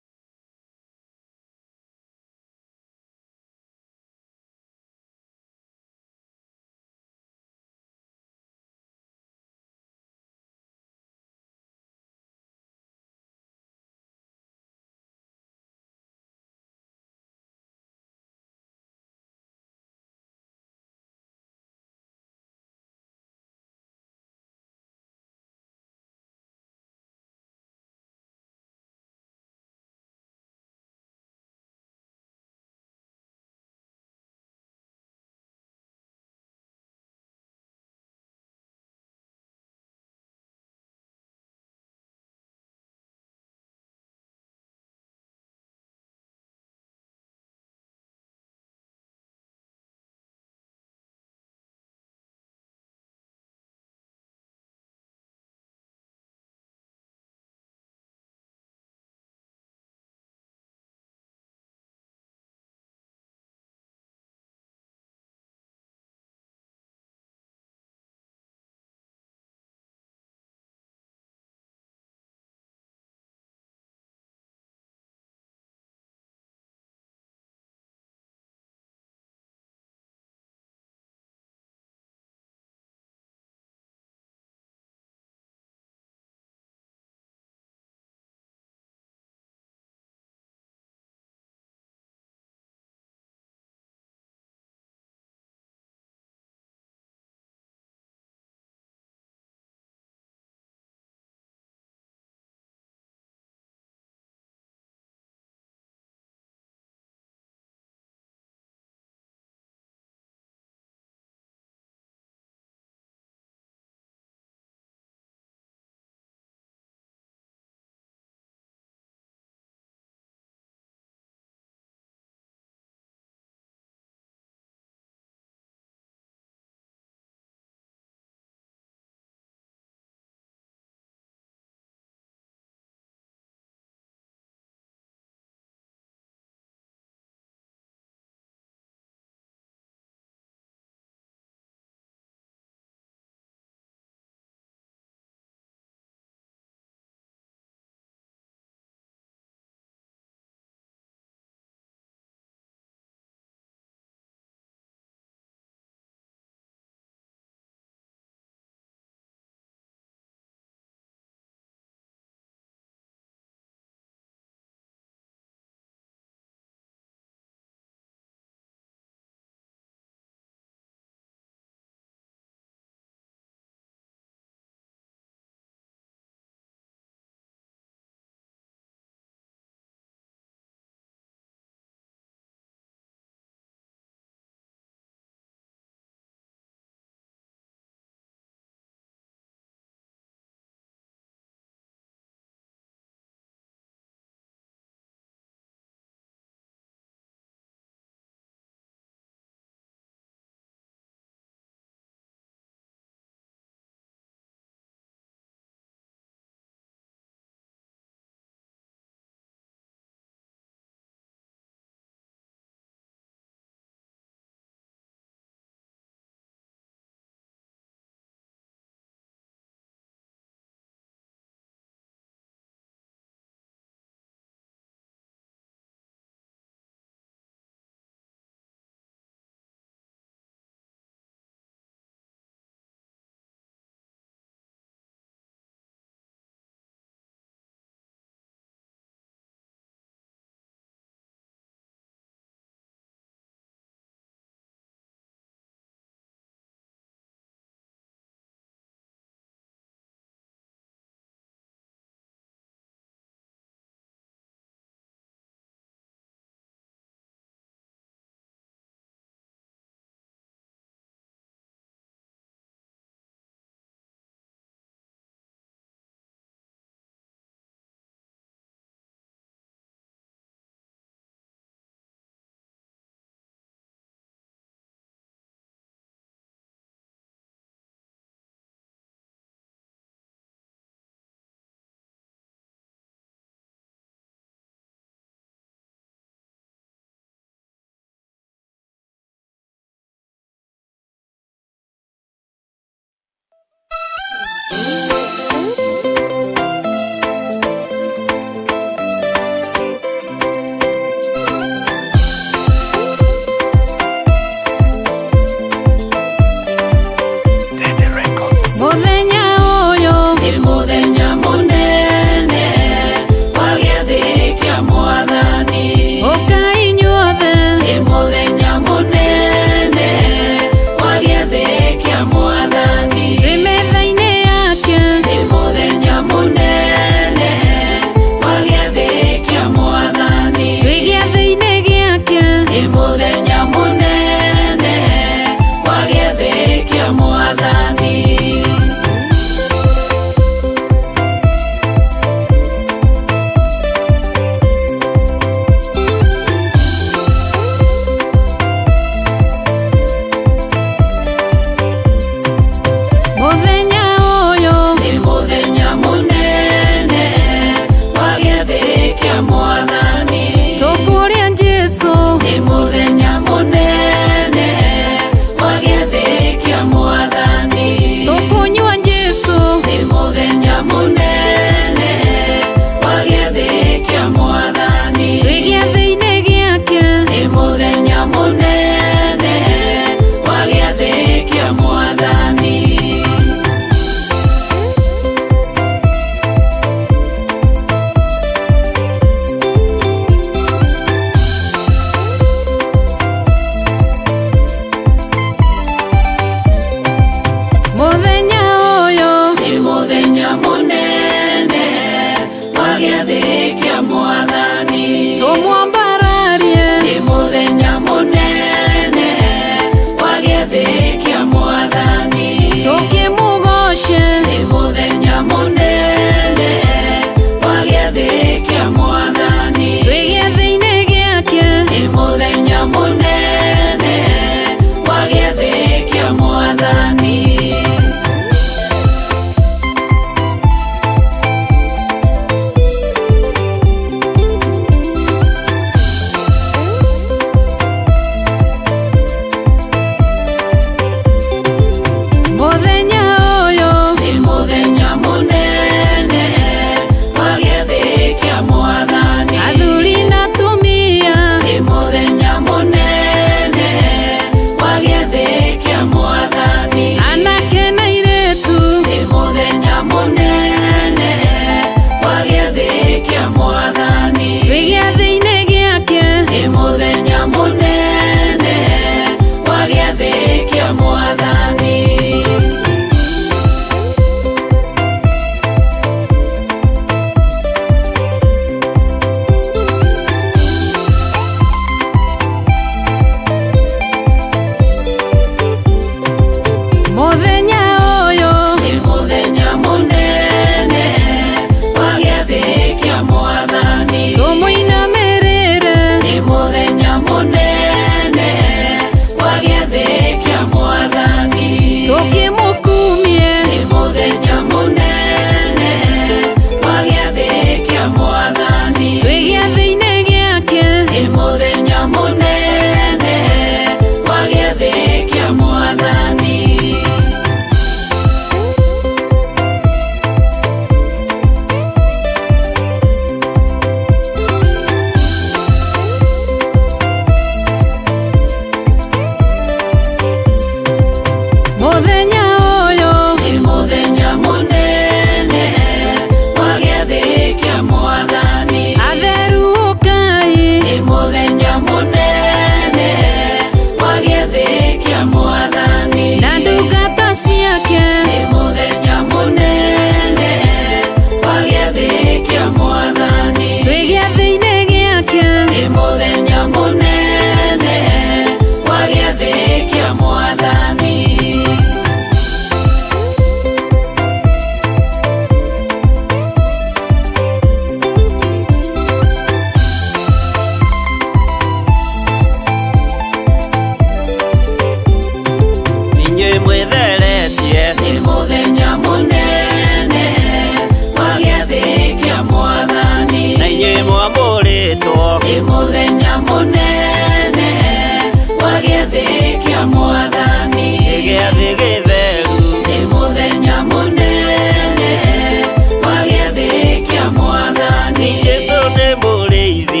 Nĩ mũrĩithi.